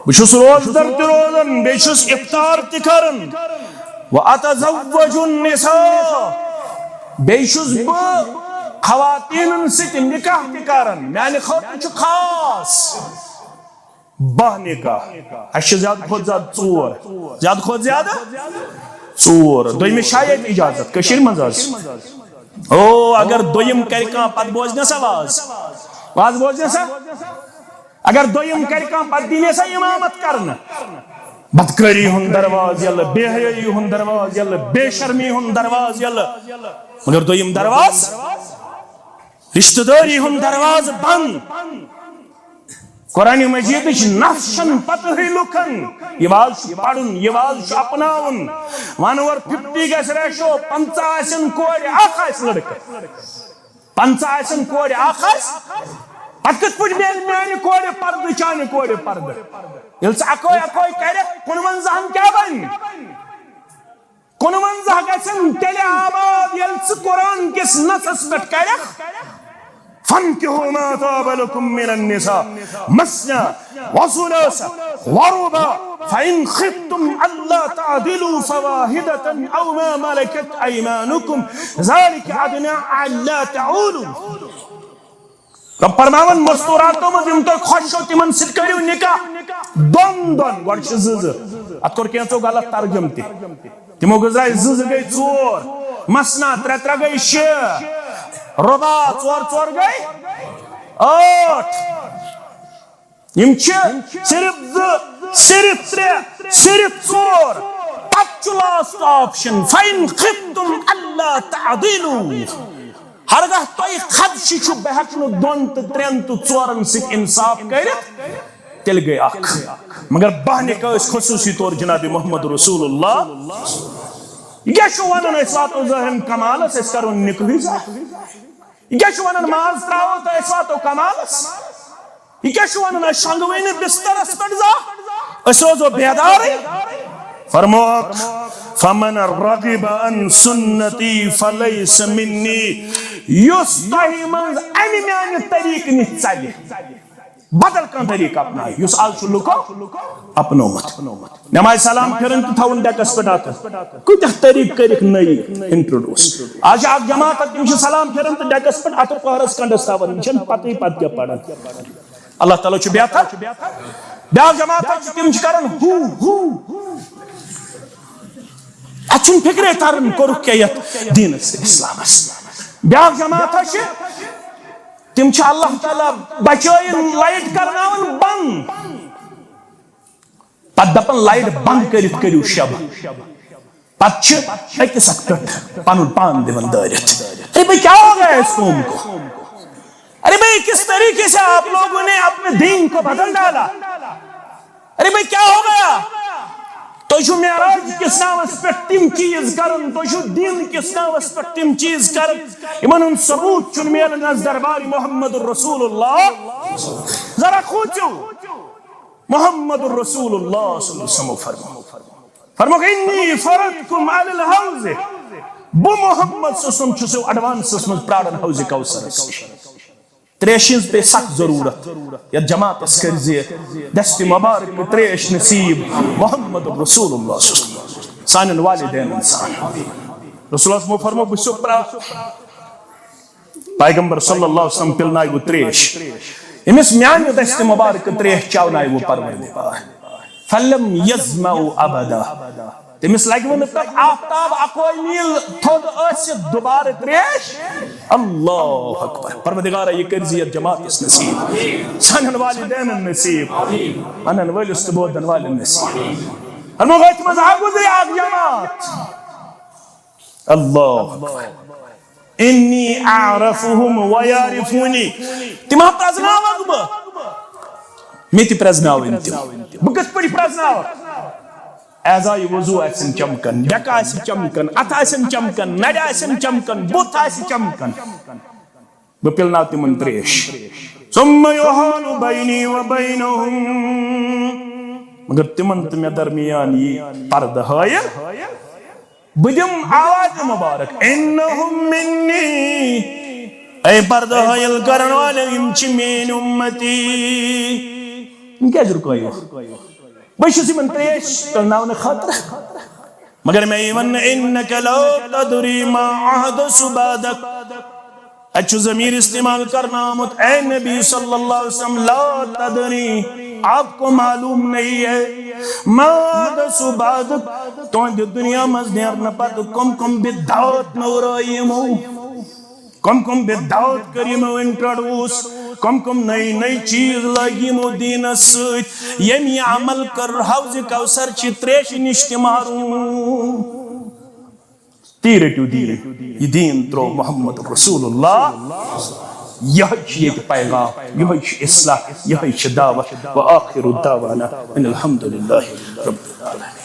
بہٕ چھُس روزدر تہِ روزان، بیٚیہِ چھُس افطار تہِ کران۔ و اتزوج النساء، بیٚیہِ چھُس بہٕ خواتیٖنن سۭتۍ نکاح تہِ کران، میانہِ خٲطرٕ چھُ خاص باہ نکاح۔ اَسہِ چھِ زیادٕ کھۄتہٕ زیادٕ ژور، زیادٕ کھۄتہٕ زیادٕ ژور۔ دوٚیمِس چھا ییٚتہِ اجازت کٔشیٖرِ منٛز آز؟ او، اگر دوٚیِم کرِ کانٛہہ، پتہٕ بوزِ نہ سا واز، واز بوزِ نہ سا؟ اگر دوٚیِم کرِ کانٛہہ، پتہٕ دِنہِ سا امامت کرنہٕ؟ بدکٲری ہُنٛد دروازٕ یَلہٕ، بے حیٲیی ہُنٛد دروازٕ یَلہٕ، بے شرمی ہُنٛد دروازٕ یَلہٕ۔ مگر دوٚیِم دروازٕ، رشتہٕ دٲری ہُنٛد دروازٕ بنٛد۔ قرآن مجیدٕچ نص چھَنہٕ پتہٕے لُکن۔ یہِ واز چھُ پرُن، یہِ واز چھُ اپناوُن۔ ون اوور ففٹی گژھِ ریشو، پنٛژاہ آسن کورِ، اکھ آسہِ لڑکہٕ۔ پنٛژاہ آسن کورِ، اکھ آسہِ۔ پتہٕ کِتھ پٲٹھۍ میلہِ میانہِ کورِ پردٕ، چانہِ کورِ پردٕ؟ ییٚلہِ ژٕ اکوے اکوے کرکھ، کُنوَنزاہن کیٛاہ بنہِ؟ کُنوَنزاہ گژھن تیٚلہِ آباد، ییٚلہِ ژٕ قرآن کِس نصس پٮ۪ٹھ کرکھ، فانکحوا ما طاب لکم من النساء مثنی وثلاث ورباع، فإن خفتم ألا تعدلوا فواحدة أو ما ملكت أيمانكم ذلك أدنى ألا تعولوا۔ رب فرماوان، مستوراتو منٛز یِم تۄہہِ خۄش چھو، تِمن سۭتۍ کٔرِو نکاح دۄن دۄن۔ گۄڈٕ چھِ زٕ زٕ، اتھ کوٚر کینٛژو غلط ترجمہٕ تہِ۔ تِمو گٔژھ درٛاے زٕ زٕ گٔے ژور، مثنی ترٛےٚ ترٛےٚ گٔے شےٚ، رباع ژور ژور گٔے ٲٹھ۔ یِم چھِ صرف زٕ، صرف ترٛےٚ، صرف ژور۔ پتہٕ چھُ لاسٹ آپشن، فَإِنْ خِفْتُمْ أَلَّا تَعْدِلُوا۔ ہرگاہ تۄہہِ خدشہِ چھُ، بہٕ ہٮ۪کہٕ نہٕ دۄن تہٕ ترٛٮ۪ن تہٕ ژورن سۭتۍ انصاف کٔرِتھ، تیٚلہِ گٔے اکھ۔ مگر باہ نکاح ٲسۍ خصوصی طور جناب محمد رسول اللہ۔ یہِ کیٛاہ چھُ ونان، أسۍ واتو ظٲہرن کمالس، أسۍ کرو نکاحٕے ظٲہر؟ یہِ کیٛاہ چھُ ونان، ماز ترٛاوو تہٕ أسۍ واتو کمالس؟ یہِ کیٛاہ چھُ ونان، أسۍ شۄنٛگوٕے نہٕ بسترس پٮ۪ٹھ زانٛہہ، أسۍ روزو بیدارٕے؟ فرمووُکھ، فمن رغب عن سنتی فلیس منی، یُس تۄہہِ منٛز امہِ میانہِ طریٖقہٕ نِش ژلہِ، بدل کانٛہہ طریٖقہٕ اپنایہِ، یُس از چھُ لُکو اپنومُت۔ نمازِ سلام پھِرُن تہٕ تھاوُن ڈیکس پٮ۪ٹھ اَتھٕ۔ کۭتیاہ طریٖقہٕ کٔرِکھ نٔوۍ انٹروڈیوس۔ از چھِ اکھ جماعت، تِم چھِ سلام پھِران تہٕ ڈیکس پٮ۪ٹھ اَتھٕ پہرس کنڈس تھاوان، یہِ چھَنہٕ پتہٕے پتہٕ کیٛاہ پران۔ اللہ تعالیٰ چھُ بہتر۔ بیٛاکھ جماعت چھِ، تِم چھِ کران ہو ہو۔ اَتھ چھُنہٕ فِکرے تران کوٚرُکھ کیٛاہ یَتھ دیٖنس اسلامس۔ بیٛاکھ جماعت چھِ، تِم چھِ اللہ تعالیٰ بچٲیِن لایٹ کرناوان بنٛد۔ پتہٕ دپان، لایٹ بند کٔرِتھ کٔرِو شب۔ پتہٕ چھِ أکِس اکھ پٮ۪ٹھ پنُن پان دِوان دٲرِتھ۔ ارے بھائی، کیا ہو گیا اس قوم کو؟ ارے بھائی، کس طریقے سے آپ لوگوں نے اپنے دین کو بدل ڈالا؟ ارے بھائی، کیا ہو گیا؟ تُہۍ چھِو معراج کِس ناوس پٮ۪ٹھ تِم چیٖز کران، تُہۍ چھِو دین کِس ناوس پٮ۪ٹھ تِم چیٖز کران، یِمن ہُنٛد ثبوت چھُنہٕ میلان از دربار محمد رسول اللہ۔ ذرا کھوٗژِو۔ محمد رسول اللہ صلی اللہ علیہ وسلم فرمو، فرمو، انی فرضتکم علی الحوض، بہٕ محمد صلی اللہ علیہ وسلم چھُسو ایڈوانسس منٛز پراران حوض کوثرس نِش۔ تریشہِ ہٕنٛز پیٚیہِ سخ ضروٗرت، یتھ جماعتس کٔرۍ زِ دستِ مبارک تریش نصیب محمد رسول اللہ صلی اللہ علیہ وسلم، سانٮ۪ن والدینن سان۔ رسول اللہ صلی اللہ علیہ وسلم فرمو، بہٕ چھُسو پرا-، پیغمبر صلی اللہ علیہ وسلم پِلنایہِ وٕ تریش۔ أمِس میانہِ دستِ مبارکہٕ تریش چاونایہِ وٕ پروردگار۔ فلم یظمأ ابدا۔ تٔمِس لگہِ وٕ نہٕ پتہٕ آفتاب اکوے میٖل تھوٚد ٲسِتھ دوبارٕ تریش۔ اللہ اکبر۔ پروردگارا، یہِ کٔرۍ زِ یتھ جماعتس نصیب، سانٮ۪ن والدینن نصیب، انن وٲلِس تہٕ بوزن والٮ۪ن نصیب۔ فرمو، أتھۍ منٛز آو گُزرے اکھ جماعت۔ اللہ اکبر۔ انی اعرفہم و یعرفونی۔ تِم ہا پرزناوکھ بہٕ۔ مےٚ تہِ پرٛزناوٕنۍ تِم۔ بہٕ کِتھ پٲٹھۍ پرٛزناوَکھ؟ اعضاء وضو آسن چمکان، ڈیٚکہٕ آسہِ چمکان، اَتھٕ آسن چمکان، نَرِ آسن چمکان، بُتھ آسہِ چمکان۔ بہٕ پِلناو تِمن تریش۔ ثم يحال بيني وبينهم۔ مگر تِمن تہٕ مےٚ درمیان یی پردٕ حٲیِل۔ بہٕ دِمہٕ آواز مبارک، انہم منی، اے پردٕ حٲیِل کرن والٮ۪و، یِم چھِ میٲنۍ امتی۔ یِم کیازِ رُکٲیِو؟ بہٕ چھُس یِمن تریش پِلناونہٕ خٲطرٕ۔ مگر مےٚ یی وننہٕ، انک لا تدری ما احدث بعدک۔ اتہِ چھُ ضمیر استعمال کرنہٕ آمُت، اے نبی صلی اللہ علیہ وسلم، لا تدری، آپ کو معلوم نہیں ہے، ما احدث بعدک، تُہنٛدِ دُنیا منٛز نیرنہٕ پتہٕ کم کم بدعات نورٲے یِمو، کم کم بدعات کٔر یِمو introduce، کم کم نٔے نٔے چیٖز لٲگۍ یِمو دیٖنس سۭتۍ، ییٚمۍ یہِ عمل کٔر، حوض کوثر چہِ تریشہِ نِش تہِ محروم۔ تی رٔٹِو دیٖن۔ یہِ دیٖن ترٛوو محمد رسول اللہ۔ یِہوٚے چھُ ییٚتہِ پیغام، یِہوٚے چھُ اصلاح، یِہوٚے چھِ دعوت۔ وآخر دعوانا ان الحمد للہ رب العالمین۔